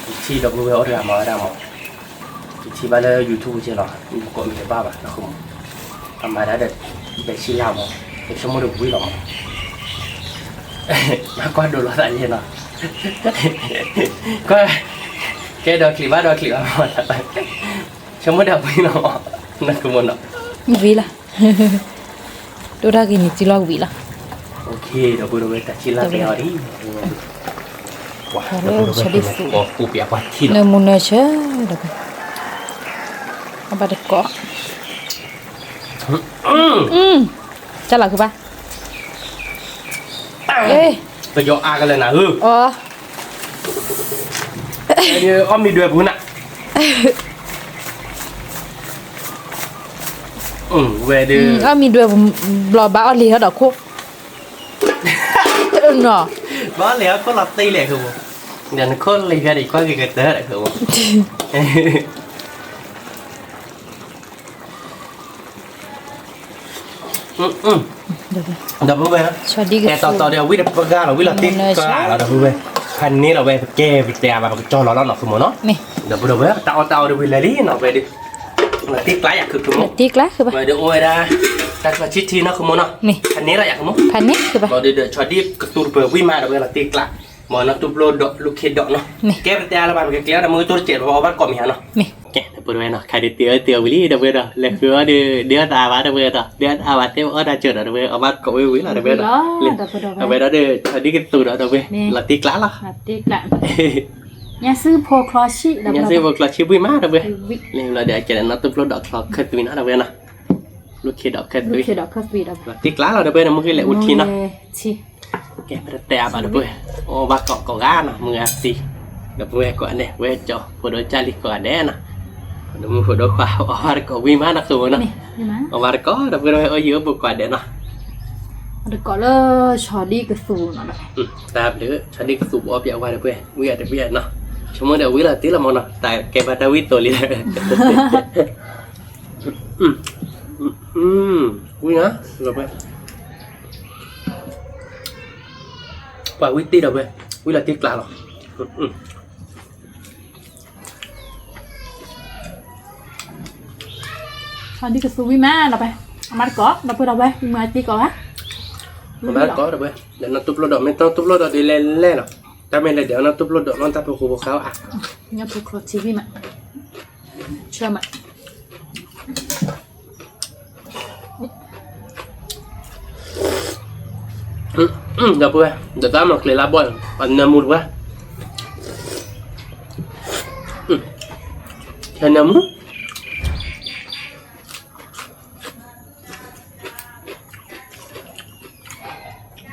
ဒီပုၢ်ဝဲၢ် အီၣ်တဂၤမၤဝဲဒၣ်မး ယထံၣ်ဘၣ်လၢ YouTube က့လီၤ, ယကိးမံၤတဘၣ်ဘၣ်နီၤ ခိၣ်မိၢ်, အမၤဒၣ်ဒီး ဘဲဆံလၢ်မး, ယဆိကမိၣ်ဒီးဝံၤလီၤမး, မၤကွၢ်ဒိးလီၤသးယဲနီၤ, ကွၢ်, ကဲဒီးချံးဘၣ်ဒီးချံးဘၣ်မး, ဆိကမိၣ်ဒီးဝံၤလီၤမး, နခိၣ်မိၢ်နီၤ, ဝံၤလီၤ ဒိၣ်တၢ်ဂ့ၤန့ၣ် စုလီၤဝံၤလီၤ, ဒီပုၢ်ဝဲၢ် တၢ်ဆံလၢ်ပဲအီၤဒံး, နၢမူနၢဆၢ, အဘၣ်တကိး, ကလီၤခုဘၣ်, ပယီၤအါကလဲၤနၤဧၢ, အီၣ်မံၤဒွဲၣ်ပူၤနၤ ဝဲဒုး အီၣ်မံၤဒွဲၣ်ဘျီဘၣ်အီၣ်လံၤထီၣ်ဒီးခိၣ်, နီၤ, ဘၣ်အီၣ်လံၤထီၣ်ခိၣ်လီၤတံၢ်လဲၣ်ခိၣ်, ဒီးနခိၣ်လံၤဖဲဒၣ်ကွၢ်က့ၤကတၢၢ်ဒီးခိၣ် ဒီပုၢ်ဝဲၢ်, ကဲတီတီဒီး ဝံတပှၢ်လီၤ ဝံလီၤတံၢ်ကျါလီၤ ဒီပုၢ်ဝဲၢ်, ဖးန့ၢ်လီၤဝဲ ပကဲပတဲဘၣ် ပကကၠီလီၤလီၤနီၤ ခိၣ်မိၢ်နီၤ, ဒီပုၢ်ဝဲၢ် တၢ်အီၣ်တၢ်အီဒုးဝံၤလၢာ်လံနီၤ ဝဲဒုး, လီၤတံၢ်ကျါယၤခိၣ်မိၢ်, ဝဲဒုးအိၣ်ဝဲဒၣ် တၢ်ချီဆံထံနီၤ ခိၣ်မိၢ်နီၤ, ဖးန့ၢ်လီၤယၤခိၣ်မိၢ်, လီၤဒုးဒီးဆီဒံၣ်ကသူတပၢၤဝံၤမး ဒီပုၢ်ဝဲၢ် လီၤတံၢ်ကျါ, မ်နီၢ်တူၢ်ဖျိဒီး လူၢ်ခ့ဒီးနီၤ, ကဲပတဲလၢၤဘၣ် ပကကျဲၤအီၣ်ဒီးမုၢ်ကတိၢ်တစဲး ပအီၣ်ဘၣ်တကိးမ့ၢ်ဧါနီၤ ကဲ ဒီပုၢ်ဝဲၢ်နီၤ, ခါဒုးတ့ၢ်အီၣ်တ့ၢ်အီၣ်ဝံၤလံ ဒီပုၢ်ဝဲၢ်ဒီး လဲၤဃုအီၣ်ဒီး ဒုးအီၣ်သးဘၣ် ဒီပုၢ်ဝဲၢ်ဒီး ဒုးအီၣ်သးဘၣ် တဲအီၣ်တၢ်စၢၤဒီး ဒီပုၢ်ဝဲၢ် အီၣ်ဘၣ်တကိးဝံၤဝံၤလီၤ ဒီပုၢ်ဝဲၢ်ဒီး, အဝဲဒီးဒီး ဆီဒံၣ်ကသူဒီး ဒီပုၢ်ဝဲၢ် လီၤတံၢ်ကျါလီၤ, ညါစုဖိချီဆံ, ညါစုဖိချီဆံဝံၤမး ဒီပုၢ်ဝဲၢ်, လၢလီၤဒီး အကဲဒီးနီၢ်တူၢ်ဖျိဒီးချီခၢၣ်သွံနီၤ ဒီပုၢ်ဝဲၢ်နီၤ, လူၢ်ခ့ဒီးခၢၣ်သွံ, လီၤတံၢ်ကျါလီၤ ဒီပုၢ်ဝဲၢ်နီၤ, မုၢ်ဂ့ၤလဲၤအူထံနီၤ ကဲ ပတတဲအါဘၣ် ဒီပုၢ်ဝဲၢ်, အိၣ်ဘၣ်ကိးကိးဂၤနီၤ မုၢ်ဂၤသံ, ဒီပုၢ်ဝဲၢ်ကိးဂၤဒဲး ဝဲကၠီ ဖိဒိၣ်ကၢ်လံၤကိးဂၤဒဲးနီၤ, ဒီးမုၢ်ဖိဒိၣ်ခွါ အီၣ်ဘၣ်တကိးဝံၤမးနီၤ ခိၣ်မိၢ်နီၤ, အီၣ်ဘၣ်တကိး ဒီပုၢ်ဝဲၢ် အိၣ်ယံၤအိၣ်ဘူးကိးဂၤဒဲးနီၤ, တကိးလၢ ဆီဒံၣ်ကသူနီၤ, တၢ်ဘျုး ဆီဒံၣ်ကသူပအီၣ်ပျဲဝဲ ဒီပုၢ်ဝဲၢ် ဝံၤအတပျဲနီၤ, ဆိကမိၣ်ဒီးဝံၤလီၤတံၢ်လီၤမးနီၤ တၢ်ကဲဘၣ်တၢ်ဝံၣ်သိးလံ ဝံၤနီၤ ပှၤဝံတ့ၢ်ဒီးဝဲ, ဝံလီၤတ့ၢ်ကျါလီၤ. ဒ်ကသူဝံၤမးလီၤပဲ, အမါတကိး ဒီပုၢ်ဒီးဝဲၢ် မၤတံၢ်ကိးဂၤ, မၤတကိးဒီးဝဲၢ် ဒီးနီၢ်တူၢ်ဖျိဒီး မ့ၢ်နီၢ်တူၢ်ဖျိဒီးဒ်လဲၣ်လဲၣ်နီၤ, တၢ်မ့ၢ်လဲၤဒီးနီၢ်တူၢ်ဖျိဒီး နီၢ်တၢ်ဖိဃိဖိဃါအါ, ညၣ်ဖိချီထံဝံၤမး, ဆၢမး ဒီပုၢ်ဝဲၢ် ဒီးတၢ်မၤကျဲၤလၢဘီၣ် အနၢမူတဝဲၢ်, ခဲနၢမူ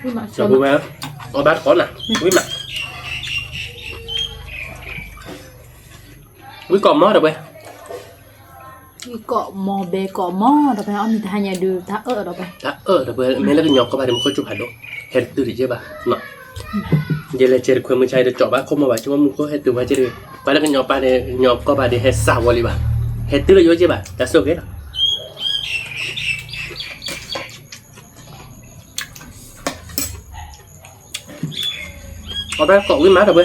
ဝံၣ်မး အီၣ်ဘၣ်တကိးနၤ ဝံၣ်မး ဝံၣ်ကိးမီၤဒီးဝဲ ဝံၣ်ကိးမီၤ ဘဲကိးမီၤဒီးဝဲ အီၣ်မ့ၤတဟါညါဒုး တၢ်အၢၣ်ဒီးဝဲ တၢ်အၢၣ်ဒီးဝဲ မ့ၢ်လၢကညီကီၢ်ပၤဒီး မူခိၣ်စူၣ်ဖးဒိၣ် ဟဲတတုၤတက့ၢ်ဘၣ် ယလဲၤစဲးတခွဲမုၢ်ဆါ ယတကၠီဘၣ်ခိၣ်မီၢ်ဘၣ် ဆိကမိၣ်မူခိၣ်ဟဲတုၤဝဲက့ၢ်တဂ့ၤ ပှၤလၢကညီပၤန့ၣ် ကညီကီၢ်ပၤဒီး ဟဲစးဝီလံဘၣ် ဟဲတုၤလၢယအိၣ်က့ၢ်ဘၣ် တၢ်ဆိၣ်ဂ့ၤလီၤ အီၣ်ဘၣ်ကိးဝံၣ်မးဒီးဝဲ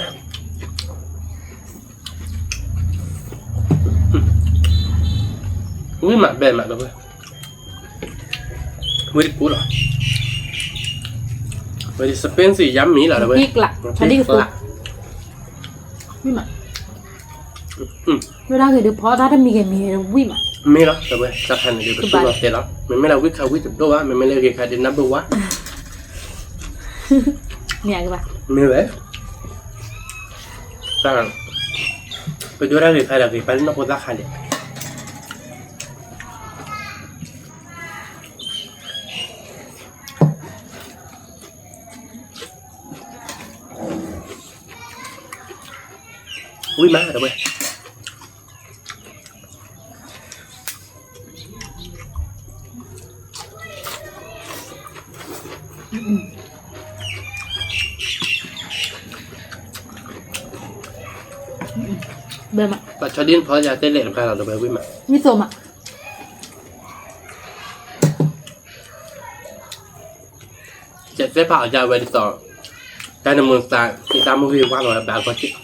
ဝံၣ်မးဘဲမးဒီးဝဲ ဝံၣ်တကူလီၤ ဝဲ expensive yummy လီၤဒီးဝဲ တံၢ်ကျး ဝံၣ်မး ဝဲဒၣ်ဂ့ၤဒုးဖီတၢ်တမံၤဂ့ၤမံၤဂ့ၤဝံၣ်မး မ့ၢ်လီၤဒီးဝဲ တၢ်ခါန့ၣ်ဒုး ကဘၣ်လီၤတဲာ်လီၤ မ့မ့ၢ်လၢဝံၣ်ခါဝံၣ်တဒိၣ်ဘၣ် မ့မ့ၢ်လၢဂ့ၤခါဒုး number one မ့ၢ်ဘၣ် မ့ၢ်ဝဲ တၢ် ပဒိၣ်တၢ်ဂ့ၤခါဒီးဂ့ၤ ပှၤလၢနီၢ်ဖိသၣ်ခါန့ၣ် ဝံၣ်မးဒီးဝဲ ဘဲမး ပှၤဆီဒံၣ်ဖီယၤတဲလဲၣ်တခါလီၤဒီးဝဲဝံၣ်မး ဝံၣ်သိးမး ကသဲဖးအီၤယၤဝဲဒ်သိး တၢ်နမူသး က့ၤတၢ်မူဂ့ၤဝါလီၤဝဲဘၣ်ကီၢ်စ့ၢ်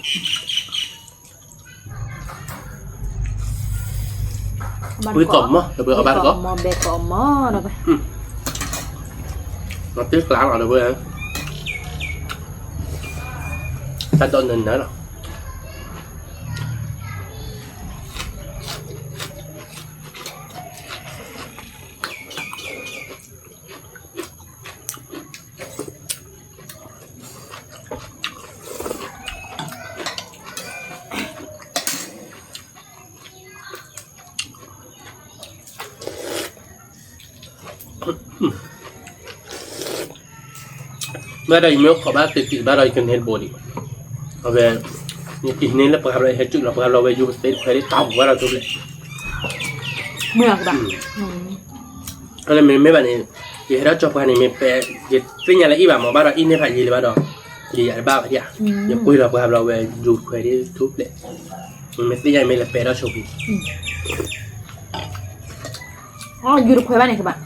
ဝံၣ်ကိးမီၤ ဒီးဝဲအီၣ်ဘၣ်တကိး မီၤဘဲကိးမီၤဒီးဝဲ မၤတ့ၢ်ကျးလီၤဒီးဝဲ တၢ်ဒိးနၢၤနၢၤလီၤ ဘၣ်ဒီးယမ့ၢ်အိၣ်ခိးဘၣ်သ့ၣ်သ့ၣ်ဘၣ်ဒီး ယကန့ၢ်တဘိဒံး, အဝဲ ယကဟံးန့ၢ်လၢပှၤဘျီ ယဟဲစုၣ်လီၤပှၤဘျီဝဲ ယူၤပသ့တခွဲးဒ်တၢ်ပူၤဝဲဒီးကဘျဲၣ်, မ့ၢ်အကဘၣ်, အန့ၣ်မ့မ့ၢ်ဘၣ်န့ၣ် ယဟဲထီၣ်ကၠီပှၤန့ၣ် မ့ၢ်ပဲ ယသ့ၣ်ညါလၢအံၤဘၣ်မ့ၢ်ဘၣ်ဒီး အံၤန့ၢ်ဖးယံာ်လၢၤဘၣ်ဒီး ယယၤတဘၣ်ဘၣ်ဒံးဧါ, ယကွံာ်လီၤပှၤဘျီဝဲ ယူၤတခွဲးဒ်ထူဘျဲၣ်, မ့ၢ်သ့ၣ်ညါမ့ၢ်လဲၤပဲထီၣ်ဆိပံၤ ယူၤတခွဲးဘၣ်န့ၣ်ကဘၣ်,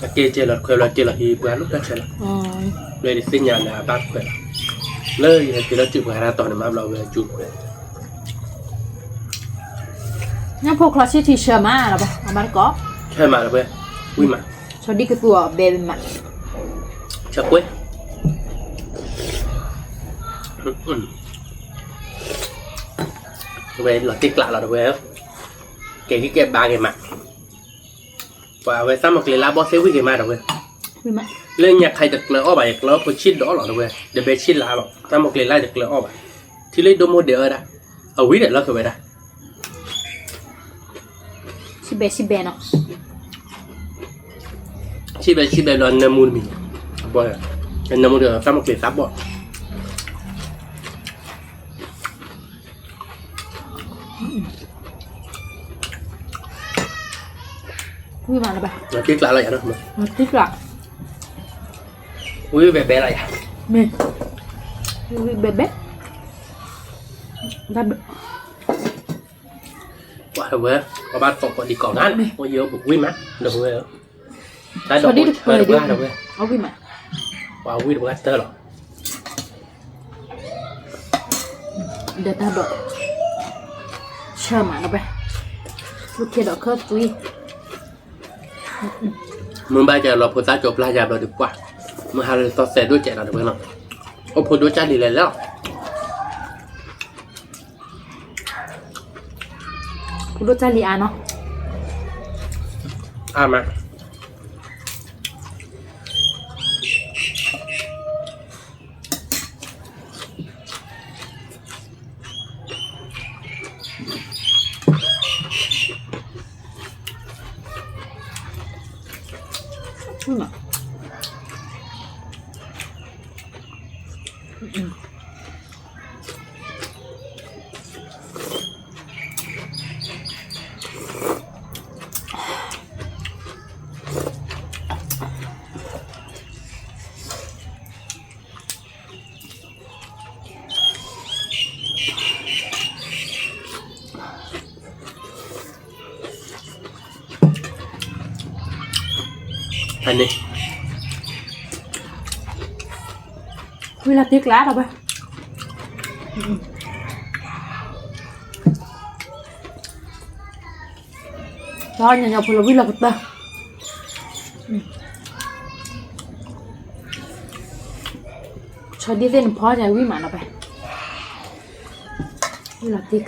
အကဲကဲလီၤတခွဲးဘျီကဲလီၤဟံးပှၤလိၣ်တၢ်ဆဲးလီၤ, လၢယသ့ၣ်ညါလၢအဘၣ်တခွဲးလီၤ, လၢယဟဲက့ၤလီၤစုပှၤတၢ်တီၤန့ၣ်မးဘျီဝဲယူၤတခွဲး, ညၣ်ဖိချီဆံထံဆၢမးလီၤဘၣ်, အမါတကိး, ဆၢမးလီၤဘၣ်, ဝံၣ်မး, ဆီဒံၣ်ကသူအီၤဘဲမး, ဆၢကွဲ ဝဲလီၤတ့ၢ်ကျးလီၤတဝဲ, ကဲဂံၢ်ကဲဘါက့ၤမး, ပှၤဝဲသၣ်မီၤကျ့ၤလါဘီၣ်သ့ၣ်ဝံၣ်က့ၤမးတဝဲ, လၢညါခါယတကျၢၤအီၣ်ဘၣ် ယကျၢၤအီၣ်ဖိဆံးဒီးလီၤတဝဲ, တဘဲဆံးလါလီၤ သၣ်မီၤကျ့ၤလါယတကျၢၤအီၣ်ဘၣ်, ထံလၢယဒိၣ်မိၢ်ဒဲးအီၣ်ဒၣ်, အဝံၣ်ဒီးလီၤကဝဲဒၣ် ဆံးဘဲဆံးဘဲနီၤ, ဆံးဘဲဆံးဘဲလီၤနၢမူတမံၤ, နၢမူဒီးသၣ်မီၤကျ့ၤသးဘီၣ် ဝံၣ်မးလၢၤဘၣ်, တံၢ်ကျးလီၤယၤနီၤ, တံၢ်ကျး, ဝံၣ်ဘဲဘဲလီၤယၤ, မ့ၢ်, ဝံၣ်ဘဲဘဲ, တၢ်ဒိး ပှၤတဝဲ, ပှၤဘၣ်ကိးကိးဒံးကိးဂၤန့ၣ် အိၣ်ယဲၢ်ပူၤဝံၣ်မး, ဒီးဝဲ, တၢ်ဒိးအိၣ်ဆၢတပှၢ်တဝဲ, အဝံၣ်မး, ပှၤဝံၣ်တပှၢ်တၢၢ်လီၤ, ဒီးတၢ်ဒိး, ဆၢမးတဝဲ, လူၤခ့ဒီးခၢၣ်သွံ မ့ၢ်ဘၣ်ကဲလီၤဖိသၣ်ကၠိပျၢ်ယၤဘျီဒုးပှၢ်, မ့ၢ်ဟးလၢသီသဲးဒိၣ်ကဲးလီၤတဝဲနီၤ, အိၣ်ဖိဒိၣ်ကၢ်လံလဲၤလီၤ, ဖိဒိၣ်ကၢ်လံအါနီၤ, အါမး မ့ၢ် န့ၣ် ဝံလီၤတ့ကျးဒီးဝဲ ဒီးညီညီဖိလၢဝံလီၤကတၢၢ် ဆီဒံၣ်သ့ၣ်နဖီတၢ်ဝံမးနီၤဖဲ ဝံလီၤတ့ကျးလီၤ သိအီၤဒီး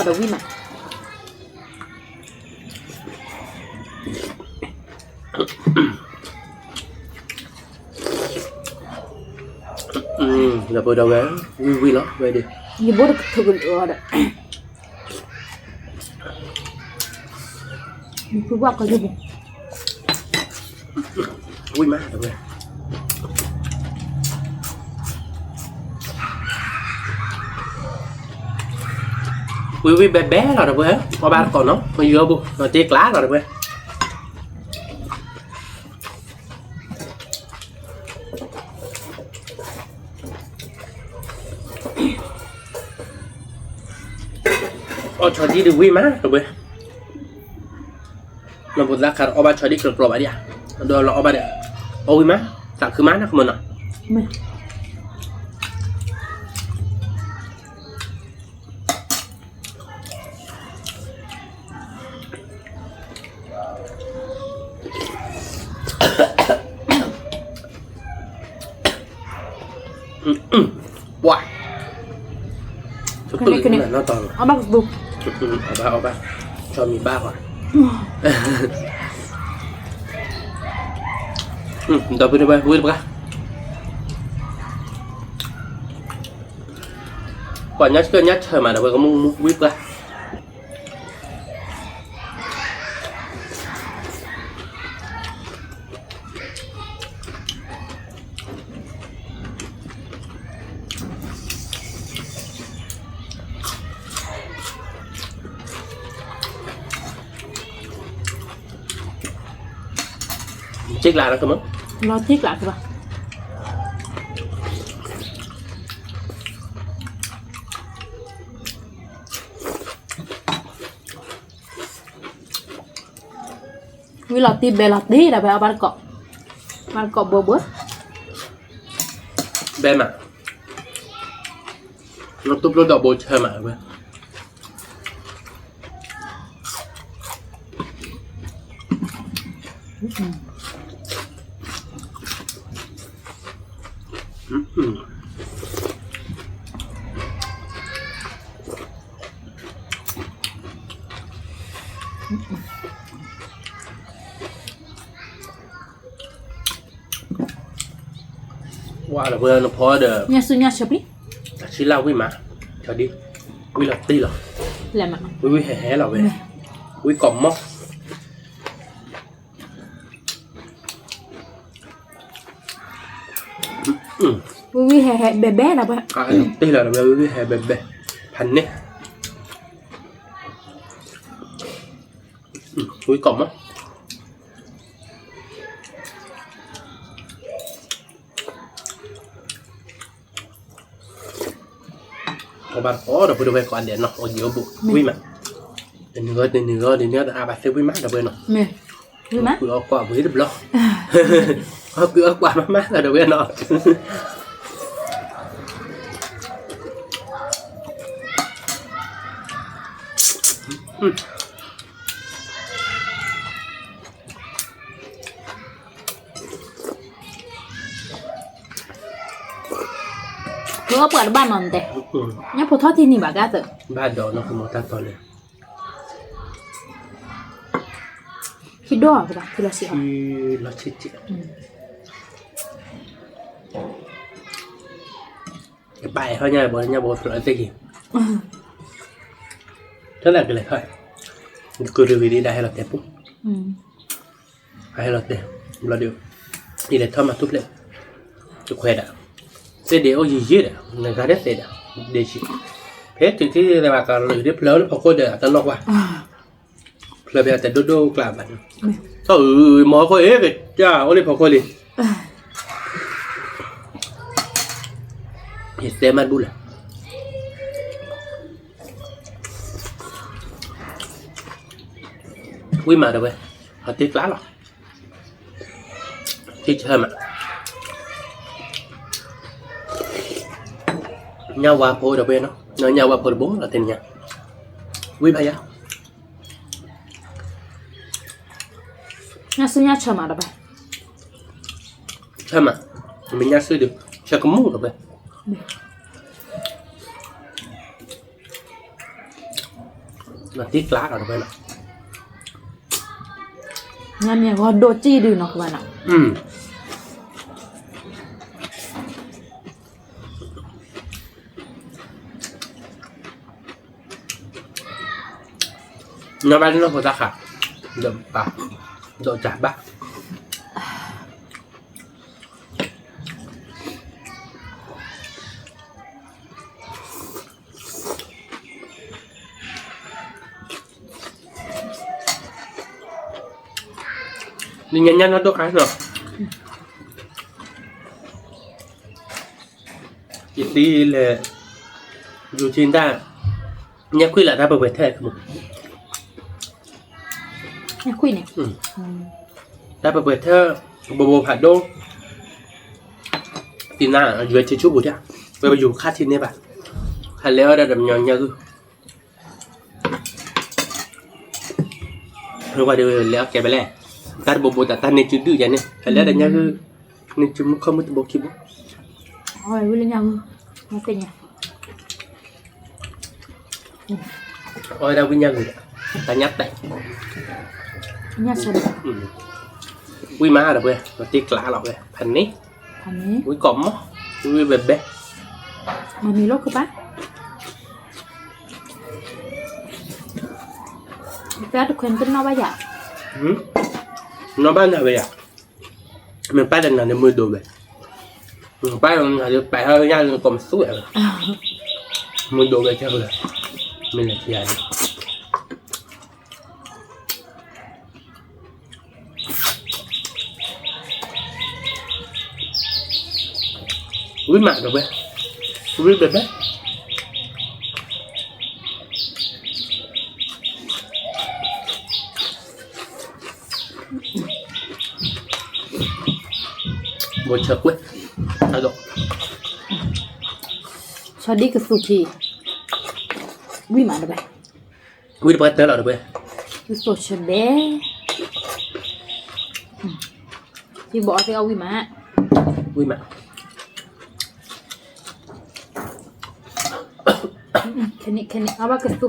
ဝံမး ဒီပုၢ်ဒီဝဲၢ် ဝံဝံလီၤဝဲဒၣ် ယဘိတကထုးကလၢာ်အီၤဒီး ယဖုဘၣ်ကီၢ်ယိၣ်ပူၤ ဝံမးဒီပုၢ်ဝဲၢ် ဝံဝံဘဲဘဲလီၤဒီပုၢ်ဝဲၢ် အီၣ်ဘၣ်တကိးနီၤ မ့ၢ်ယီၤဘိ လီၤတ့ကျးလီၤဒီပုၢ်ဝဲၢ် အီၣ်ဆီဒံၣ်ဒုးဝံမး ဒီပုၢ်ဝဲၢ် နီၢ်ဖိသၣ်ခါအီၣ်ဘၣ်ဆီဒံၣ်ကျီကျီဘၣ်ဒံးဧါ ဒီးလီၤအီၣ်ဘၣ်ဒီး အီၣ်ဝံမး သးခုမးနီၢ်ကမၢနီၤ ပှၤ ကန့ၣ်ကန့ၣ် အီၣ်ဘၣ်ကပူၤ အီၣ်ဘၣ်အီၣ်ဘၣ် ကၠီမံၤဘၣ်ပှၤ ဒီပုၢ်ဒီဝဲၢ် ဝံတပှၢ် ပှၤညါဆှၢညါဆၢမးဒီး ဝဲကမူၣ်မူၣ်ဝံပှၢ် က့ကျးလီၤကမၢ လီၤက့ကျးကဘၣ် ဝံလီၤတ့ဘဲလီၤတ့ဒီး ဖဲအီၣ်ဘၣ်တကိး ဘၣ်တကိးဘိဘိ ဘဲမး နတူၢ်ပျိဒီးဘိဆၢမးဝဲ ဝါဒီးဝဲနဖီဒီး ညၣ်စုညၣ်ဆၢပျံၤ တၢ်ဆံလၢဝံၣ်မး ဆီဒံၣ် ဝံၣ်လီၤတ့လီၤ လဲၤမး ဝံၣ်ဝံၣ်ဟဲဟဲလီၤဝဲ ဝံၣ်ကိးမီၢ် ဝံၣ်ဝံၣ်ဟဲဟဲဘဲဘဲဒီးဝဲ တ့လီၤဒီးဝဲ ဝံၣ်ဝံၣ်ဟဲဘဲဘဲ ဖးန့ၣ် ဝံၣ်ကိးမီၢ် အီၣ်ဘၣ်တကိးဒီး ပုၢ်ဒီဝဲၢ်ကိးဂၤဒဲးနီၤ အီၣ်ယံၤအိၣ်ဘူး ဝံၣ်မး တနံၤဂီၢ်တနံၤဂီၢ် တနံၤဂီၢ်တအါဘၣ်သ့ၣ်ဝံၣ်မးဒီးဝဲနီၤ မ့ၢ် ဝံၣ်မး အီၣ်ကုၢ်အီၣ်ကွၢ်ဝံၤတဘျီ အီၣ်ကုၢ်အီၣ်ကွၢ်မးမးဒီးဝဲနီၤ ကပှၤတဘၣ်နီၢ်တဲ, ညၣ်ဖိထီၣ်ထံနံၤဘၣ်ကသၢ, ဘၣ်ဒီးနီၢ်ကမီၤတၢ်တီန့ၣ်, ဟံၣ်ဒိၣ်ကဘၣ် ဟံၣ်လီၤဆံး, ဟံၣ်လီၤဆံး, ကပာ်အဲၣ်ထီၣ်ညၣ်ဘီညၣ်ဘီဖျိးသ့ၣ်က့ၤ, တၢ်လၢကလဲၤထီၣ်, ကရ့ဝံၤဒ်ဒၣ်ဟဲလီၤတဲပူၤ အဟဲလီၤတဲာ်, ဘျီဒီး, ယလဲၤထီၣ်မၤထူၣ်ဖျဲး, တခွဲးဒၣ်, သ့ၣ်ဒ့အိၣ်ယံာ်ယံာ်ဒီး, နဂၤဒဲးသ့ဒီး, ဒ့ဆံး, ဖဲတုၤထံၣ်သးဘၣ်ကရၢက့ၤဒ် ဖျၢၣ်အိၣ်လၢဖီခိၣ်ဒီး အတနီၣ်ကွၢ်, ဖျၢၣ်ဖဲအတဲဒိၣ်ဒိၣ်ကျါဘၣ်, တၢ်အုးမီၤခိၣ်အ့ၣ်ကစၢ်အိၣ်လၢဖီခိၣ်လံ, ယတဲမးတဘူၣ်လၢ် ဝံၣ်မးဒီးဝဲ, အတ့ကျါလီၤ, ထံဆၢမး, ညၣ်ဝါဖိဒီးဖဲနီၤ, ညၣ်ဝါဖိတဘိလီၤတဲနညါ, ဝံၣ်ဖးယါ, ညၣ်စုညၣ်ဆၢမးဒီးဖဲ, ဆၢမး, မ့ၢ်ညၣ်စုဒီး ဆၢကမူၣ်ဒီးဖဲ နသံကျါဒီးတဝဲနီၤ, ညါမ့ၢ်ဂီၤဒိၣ်စံၣ်ဒုးနီၤကဘၣ်နီၤ, နီၢ်ဘၣ်လၢနီၢ်ဖိသၣ်ဃး, ဒီးပာ်, ဒီးစၢ်ဘၣ် နညါညါနီၢ်ဒိၣ်ခါနီၤ, ယသံလဲၤ, ယူၤထံတၢ်, ညၣ်ခွံၣ်လၢတၢ်ပှဲၤပှဲၤထၢၣ်, ညၣ်ခွံၣ်န့ၣ်, တၢ်ပှဲၤပှဲၤထၢၣ်, ဘိဘိဖးဒိၣ်, သံနၤ ယွဲထံဆူၣ်ပူၤတၢ်, ပဝဲယူၤခါထံန့ၣ်ဘၣ်, ဟးလဲၤအီၣ်ဒၣ်ဒီးမညီညၣ်ဂုၢ် ဝဲဒၣ်လဲၤအီၣ်ကဲဘဲလဲၣ်, တၢ်တဘိဘိတၢ်တၢ်န့ၢ်စုဒုၣ်ယါန့ၣ် ဟဲလၢဒၣ်ညါဂုၢ်, န့ၢ်စုမုၢ်ခီၣ်မုၢ်တဘိခံဘိ, အဝဲလၢညါဂုၢ်, မ့ၢ်သ့ၣ်ညါ, အဝဲဒၣ်ဝံၣ်ညါဂုၢ်, တၢ်ညါတဲာ်, ညါဆၢ, ဝံၣ်မးဒီးဝဲ, တ့ကျးလီၤဝဲ, ဖးန့ၣ်, ဝံၣ်ကီးမီၢ်, ဝံၣ်ဘဲဘဲ, မၤမံၤလိာ်ကပၢ် တၢ်တခွဲးတနီၣ်ဘၣ်ယၤ, နီၣ်ဘၣ်နၤဝဲယၤ, မ့ၢ်ပၢ်ဒီးနၤန့ၣ်မုၢ်ဒိၣ်ဝဲ, ပၢ်ဒီးနၤဒီးပၢ်ဟဲညါန့ၣ်ကီးမသူဝဲ, မုၢ်ဒိၣ်ဝဲကဲဝဲ, မ့ၢ်လဲၤထံယၤန့ၣ် ဝံၣ်မးဒီးဝဲ, ဝံၣ်ဘဲဘဲ, ဘိဆၢကွဲး, အဒိ, ဆီဒံကသူခံ, ဝံၣ်မးဒီးဝဲ, ဝံၣ်တပှဲၤတၢၢ်လီၤဒီးဝဲ, ကသူဆၢဘဲ, ယဘီအီသ့ၣ်အီၣ်ဝံၣ်မး, ဝံၣ်မး ခဲန့ၣ် ခဲန့ၣ် အဘၣ်ကသူ,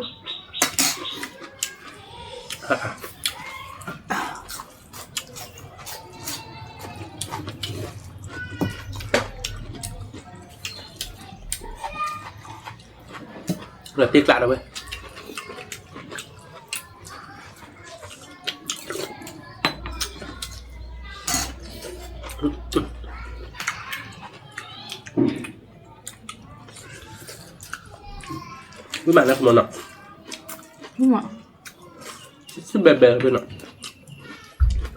လၢတ့ကျးဒီးဝဲ, ဝံၣ်မးလၢကမီၤနီၤ, ဝံၣ်မး, စံၣ်ဘဲဘဲလီၤနီၤ,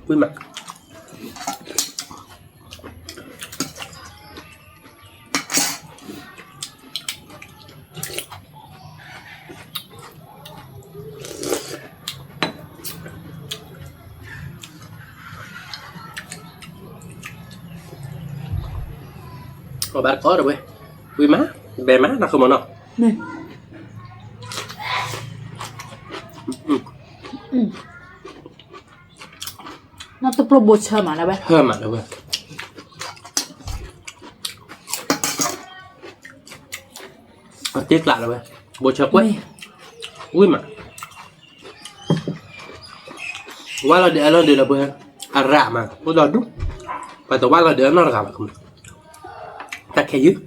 ဝံၣ်မး အီၣ်ဘၣ်တကီဒီးဝဲ, ဝံၣ်မး, ဘဲမး နီၢ်ဃုမီၤနီၤ, နီၢ်တပျိဘိဆၢမးလၢဝဲ, ဆၢမးလၢဝဲ, အတ့ကျးလၢဝဲ, ဘိဆၢကွဲး, ဝံၣ်မး ဝါလီၤဒုးအလီၢ်ဒုးလၢပှဲၤ, အရၣ်မး အိၣ်ဒီးဒူၣ်, ပှၤတဝါလီၤဒုးအနီၢ်တဂၤဘၣ်, တၢ်ခဲယုၢ်,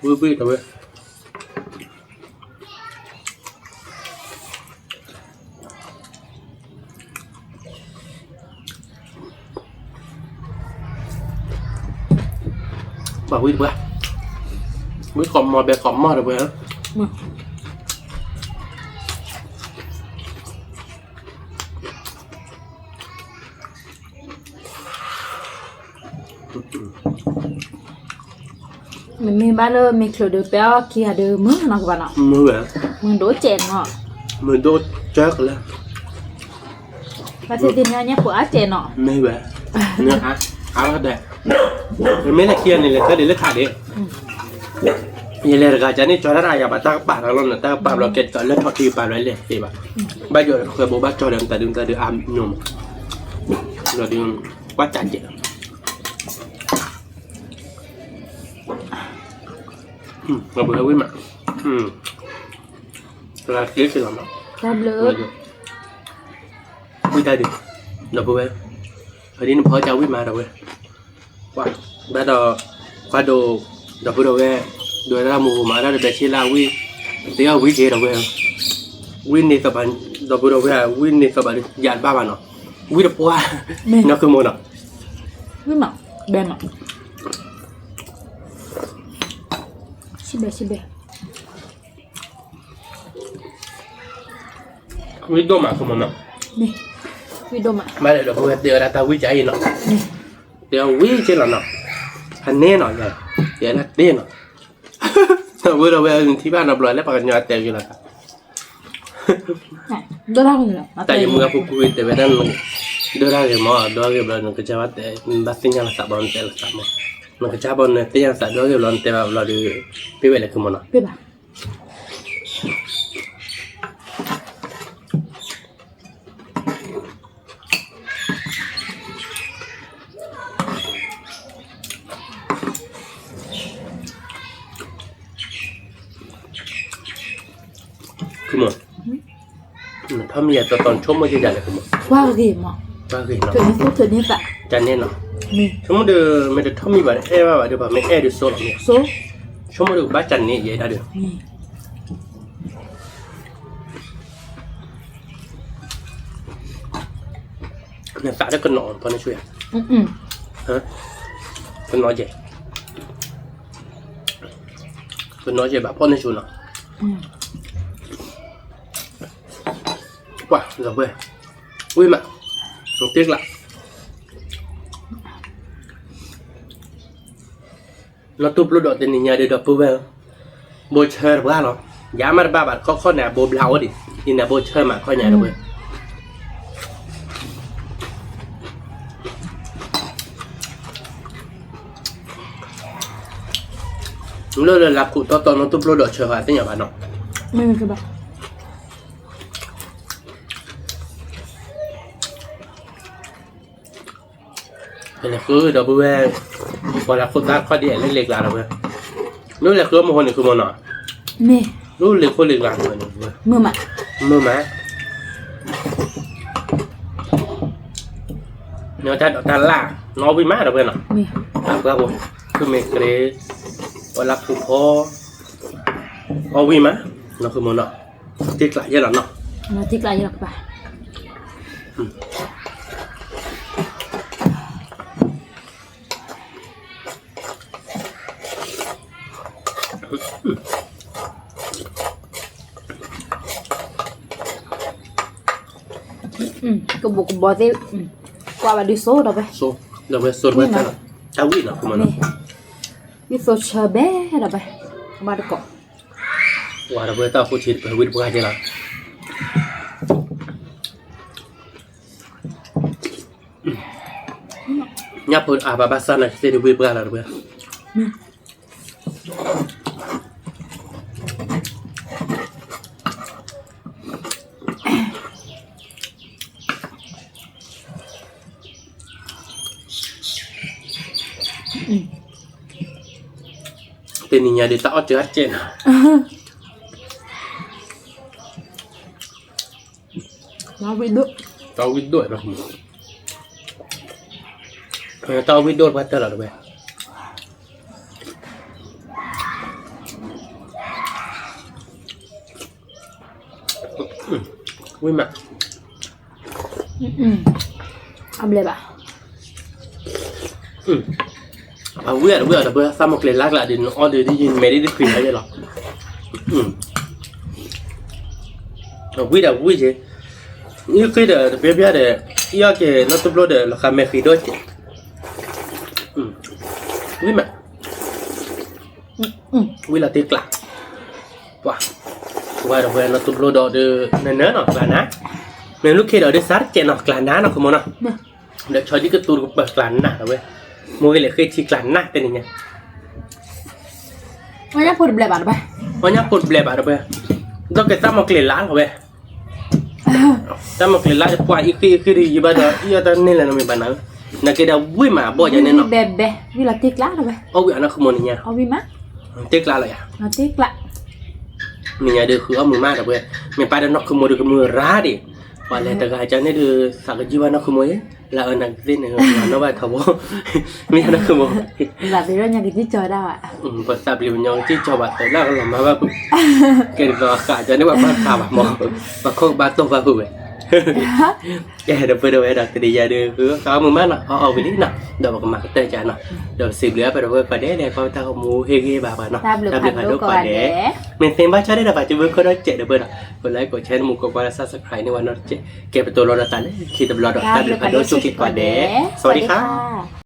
ဝံၣ်ဝံၣ်တဝဲ ပှၤဝံၣ်တပှၢ်, ဝံၣ်ကိးမီၤဘဲကိးမီၤတပှၢ်, မ့ၢ် မ့မ့ၢ်ဘၣ်လၢမ့ၢ်ချုးဒီး ပဲအီၣ်ခံဂၤဒီး မုာ်နီၢ်ကဘၣ်နီၤ, မုာ်ဝဲ, မုာ်ဒိၣ်စဲးနီၤ, မုာ်ဒိၣ်ကၢကလၢာ်, ဘၣ်သ့ၣ်သ့ၣ်ညါညါပှၤအါစဲးနီၤ, မ့ၢ်ဝဲ, အါထီၣ်ဒဲး, မ့မ့ၢ်လဲၤခံဂၤန့ၣ် လဲၤခဲဒံးလၢထးဒံး, ယလဲၤတဂၤကန့ၣ် ကၠီတၢ်တၢ်ယၤဘၣ်တၢ်ကပာ်လီၤလီၤန့ၣ် တၢ်ကပာ်ဘျီကဲဒ်သိးလၢထီၣ်ထံကပာ်ဘျီလဲၤသ့ဘၣ်, ဘၣ်ယိၣ်ဃဲဘိဘၣ်ကၠီဒီး မတၤဒုမတၤဒုအါမညိမး, ဘျီဒု, ကွၢ်ကးကဲး ဝံၣ်မး, တဂၤက့ၤက့ၤလီၤမး, ဝံၣ်တၢ်ဒုး, ဒီပုၢ်ဝဲၢ်, အဒ်နဖီကဝံၣ်မးဒီပုၢ်ဝဲၢ်, ကွၢ်, ဘၣ်ဒီး, ကွၢ်ဒိး, ဒီပုၢ်ဒီဝဲၢ်, ဒိးဝဲဒၣ်မူပူၤမး ဒၣ်ဒီးဘဲဆ့လၢဝံၣ်, သ့အီၣ်ဝံၣ်က့ၤဒီပုၢ်ဝဲၢ်, ဝံၣ်န့ၢ်သးဘၣ်, ဒီပုၢ်ဒီဝဲၢ် ဝံၣ်န့ၢ်သးဘၣ်ဒီး ယၤတဘၣ်ဘၣ်နီၤ, ဝံၣ်တပှၢ်, နီၢ်ခုမိၢ်နီၤ, ဝံၣ်မး, ဘဲမး စံးဘဲစံးဘဲ, ဝံၣ်ဒိၣ်မး ခိၣ်မနီၤ, ဝံၣ်ဒိၣ်မး, မ့ၢ်ဒီးဝဲတဲဝဲဒၣ်တၢ်ဝံၣ်ကါအံၤနီၤ, တဲဝံၣ်က့ၤလီၤနီၤ, ဖးန့ၢ်နီၤ, တဲဒၣ်တ့ၢ်နီၤ, ဝဲဒီးဝဲထံၣ်ဘၣ်နီတဘျီလၢပှၤကညီတဲက့ၤလီၤ, တၢ်ယမုၢ်အပူၤကွံာ်တဲဝဲဒၣ်, ဒိၣ်တၢ်ဂ့ၤမး ဒိၣ်ဂ့ၤဘျီ နကစၢ်ဘၣ်တဲ, ဘၣ်သ့ၣ်ညါလီၤသးဘျီနတဲလီၤသးမး, နကစၢ်ဘျီနတဲလီၤသးဒိၣ်ဂ့ၤဘျီနတဲဘၣ်ဘျီဒီး, ပ့ၢ်ဝဲလဲၣ်ခိၣ်မနီၤ, ပ့ၢ်ဘၣ် ခိၣ်မနီၤ, ထီၣ်မံယၤတီတီ ဆိကမိၣ်က့ၤယၤလဲၣ်ခိၣ်မနီၤ, ပှၤဂ့ၤမး, ပှၤဂ့ၤနီၤ, ကန့ၣ်သိၣ်ကန့ၣ်သး, ကန့ၣ်နီၤ, ဆိကမိၣ်ဒီး မ့ၢ်တထီၣ်မံဘၣ်ဒီး အဲၣ်ဘၣ်ဘၣ်ဒီး ပှၤမ့ၢ်အဲၣ်ဒီးစိလီၤ, ဆိကမိၣ်ဒီးကဘၣ်ကန့ၣ်ယဲဒၣ်ဒီး နသးလၢကနီၤဖီန့ၢ်ဆူယၤ, ကနီၤယဲ, ကနီၤယဲဘၣ်ဖီန့ၢ်ဆူနီၤ, ပှၤ ဒီပုၢ်ဝဲၢ်, ဝံၣ်မး, တ့ကျး နီၢ်တူၢ်ပျိဒီးတနံၤညါဒီး ဒီပုၢ်ဝဲၢ်, ဘိဆၢတပှၢ်လီၤ, ယၤမးတဘၣ်ဘၣ် ခီခီန့ၣ် အဘိဘျါအိၣ်ဒံး, အံၤန့ၣ် ဘိဆၢမးခီညါဒီးဝဲ လၢလၢလၢခိၣ်တီတီနီၢ်တူၢ်ပျိဒီးဆၢဃာ်သ့ၣ်ညါဘၣ်နီၤ, ပလဲၤဃုဒီပုၢ်ဝဲၢ်, ပှၤလၢခိၣ်သၣ်ခီၣ်ဒ်အဲၣ်လၢလ့ၤကျါဒီပုၢ်ဝဲၢ်, လၢလဲၤဃုမဟိန့ၣ်ဃုမနီၤ, လၢလ့ၤခိၣ်လ့ၤကျါန့ၣ်, မုာ်မး, မုာ်မး, နတၢ်ဒိးတၢ်လၢ်, နအီၣ်ဝံၣ်မးဒီပုၢ်ဝဲၢ်နီၤ, အပှၤဘိ, ဖုမ့ၢ်ကရ့, ပှၤလၢခိၣ်ဖီ, အီၣ်ဝံၣ်မး, နီၢ်ဃုမနီၤ, တ့ကျးယဲလီၤနီၤ, တ့ကျးယဲလီၤကပၤ ကဘိးကဘီသ့ၣ်, ကွၢ်ဘၣ်ဒုးစိဒီးဝဲ, ဒီးဝဲစိဒီးဝဲ, တၢ်ဝံၣ်နီၤ, ဝံၣ်သိဆၢဘဲဒီးဝဲ, ကဘၣ်တကိး, ဝံၣ်ဒီးဝဲတၢ်အိၣ်ဖှိၣ်ထံတပှဲၤဝံၣ်တပှၢ်ကဲလီၤ, ညၣ်ဖိအါဘၣ်ဘၣ်ဆၣ်န့ၣ် သ့ၣ်တဝံၣ်ပှၢ်လီၤတပှဲၤ တနံၤညါဒ်တၢ်အီၣ်စၢၤအစဲးနီၤ, တၢ်ဝံၣ်ဒိၣ်, တၢ်ဝံၣ်ဒိၣ်, တၢ်ဝံၣ်ဒိၣ်ပှၤတၢၢ်လီၤတဝဲ ဝံၣ်မး, အဘျဲၣ်ဘၣ်, အဝံၣ်အတဝံၣ်အတဘၢ သးမုၢ်ကျဲၤလၢ်ကျးဒ်နအီၣ်ဒ်ဒ်ယမဲာ်ဒ်တခွံးလၢ်ယဲလီၤ, အဝံၣ်ဒီးဝံၣ်က့ၤ, အံၤဃ့ဒီးတပျဲပျဲဒီး, အံၤအီၣ်က့ၤနီၢ်တဘျီဒီး လီၤဃာ်မဲာ်ဃံးဒီးက့ၤ, ဝံၣ်မး, ဝံလီၤတ့ကျး, ပှၤ, ဝဲဒီးဝဲနီၢ်သူဘျိဒီးဒီး နနၢနီၤ ကျးနါ, မ့ၢ်လူၢ်ခ့ဒီးဒီးစးတကဲးနီၤ ကျးနါနီၤ ခိၣ်မိၢ်နီၤ, ဒီးဆီဒံကသူတကပၤကျးနါလီၤဝဲ, မိၢ်ဂ့ၤလဲၤဃ့ထံကျးနါတဲနံၤညါ, ပှၤညၣ်ဖိတဘျဲၣ်ဘၣ်တဘၣ်, ပှၤညၣ်ဖိတဘျဲၣ်ဘၣ်တဘၣ်, ဒီးကဲသးမီၤကျဲၤလါလီၤဝဲ တၢ်မၤကျဲၤလါတပှၢ်အံၤဃ့အံၤဃ့ဒီး ယဘၣ်ဒီး အံၤအတၢ်န့ၢ်လၢနမ့ၢ်ဘၣ်နၤ, နကဲဒီးဝံၣ်မးအဘီၣ်ယၤန့ၣ်နီၤ, ဝံၣ်လီၤတ့ကျးလီၤဝဲ, အီၣ်ဝံၣ်အနီၢ်ခိမိၣ်န့ၣ်ညါ, တ့ကျးလီၤယၤ, နံၤညါဒီးဃုအီၣ်မုာ်မးဒီးဝဲ, မ့ၢ်ပၢ်ဒီးနီၢ်ခိမိၣ်ဒီးကမုာ်ရၣ်ဒံး, ပှၤလဲၤတဂၤကန့ၣ်ဒီး သးကယုၢ်ဘၣ်နီၢ်ခိမိၣ်အံၤ, လၢအၢနၤကသ့ၣ်န့ၣ် နီၢ်ဘၣ်ထီဘိ, မ့ၢ်နီၢ်ခိမိၣ် ပသးပျံၤပညီကစံၣ်ကၠီၤဘၣ်သၢလၢကလီၤမၤဘၣ်ပူၤ, ကဲဒ်သိးအဃးကန့ၣ်ဘၣ်ပှၤခးဘၣ်မး, ပှၤခိၣ်ဘၣ်တိၢ်ဘၣ်ပူၤဝဲ, ကဲဒီပုၢ်ဒီဝဲၢ်ဒီး တနံၤညါဒီး ဃုအီၣ်ဃုအီၣ်မုာ်မးနီၤ, အီၣ်အီၣ်ဝံၤလံနီၤ, ဒီးပကမၤကတၢၢ်ကနီၤ, ဒီးပစံးဘျုးအပှၤဒီပုၢ်ဝဲၢ်ကိးဂၤဒဲး ကွၢ်ပတၢ်ဂီၤမူဟ့ၣ်ဂံၢ်ဘၣ်ပှၤနီၤ, တၢ်ဘျုးဖးဒိၣ်ကိးဂၤဒဲး, မ့ၢ်သ့ဘၣ်ဆၣ်ဒဲးဒီး ပာ်စၢၤဘၣ်ခိၣ်ဒီးစဲးဒီပုၢ်ဒီး, ကlike ကိး share မူကိးကွၢ်ဒီး subscribe န့ၢ်ဝဲနီတစဲး, ကဲပတိၤလီၤဒီးသးလၢခံတဘျီဒီး တၢ်ဘျုးဖးဒိၣ်ဆိၣ်ဂ့ၤကိးဂၤဒဲး, สวัสดีค่ะ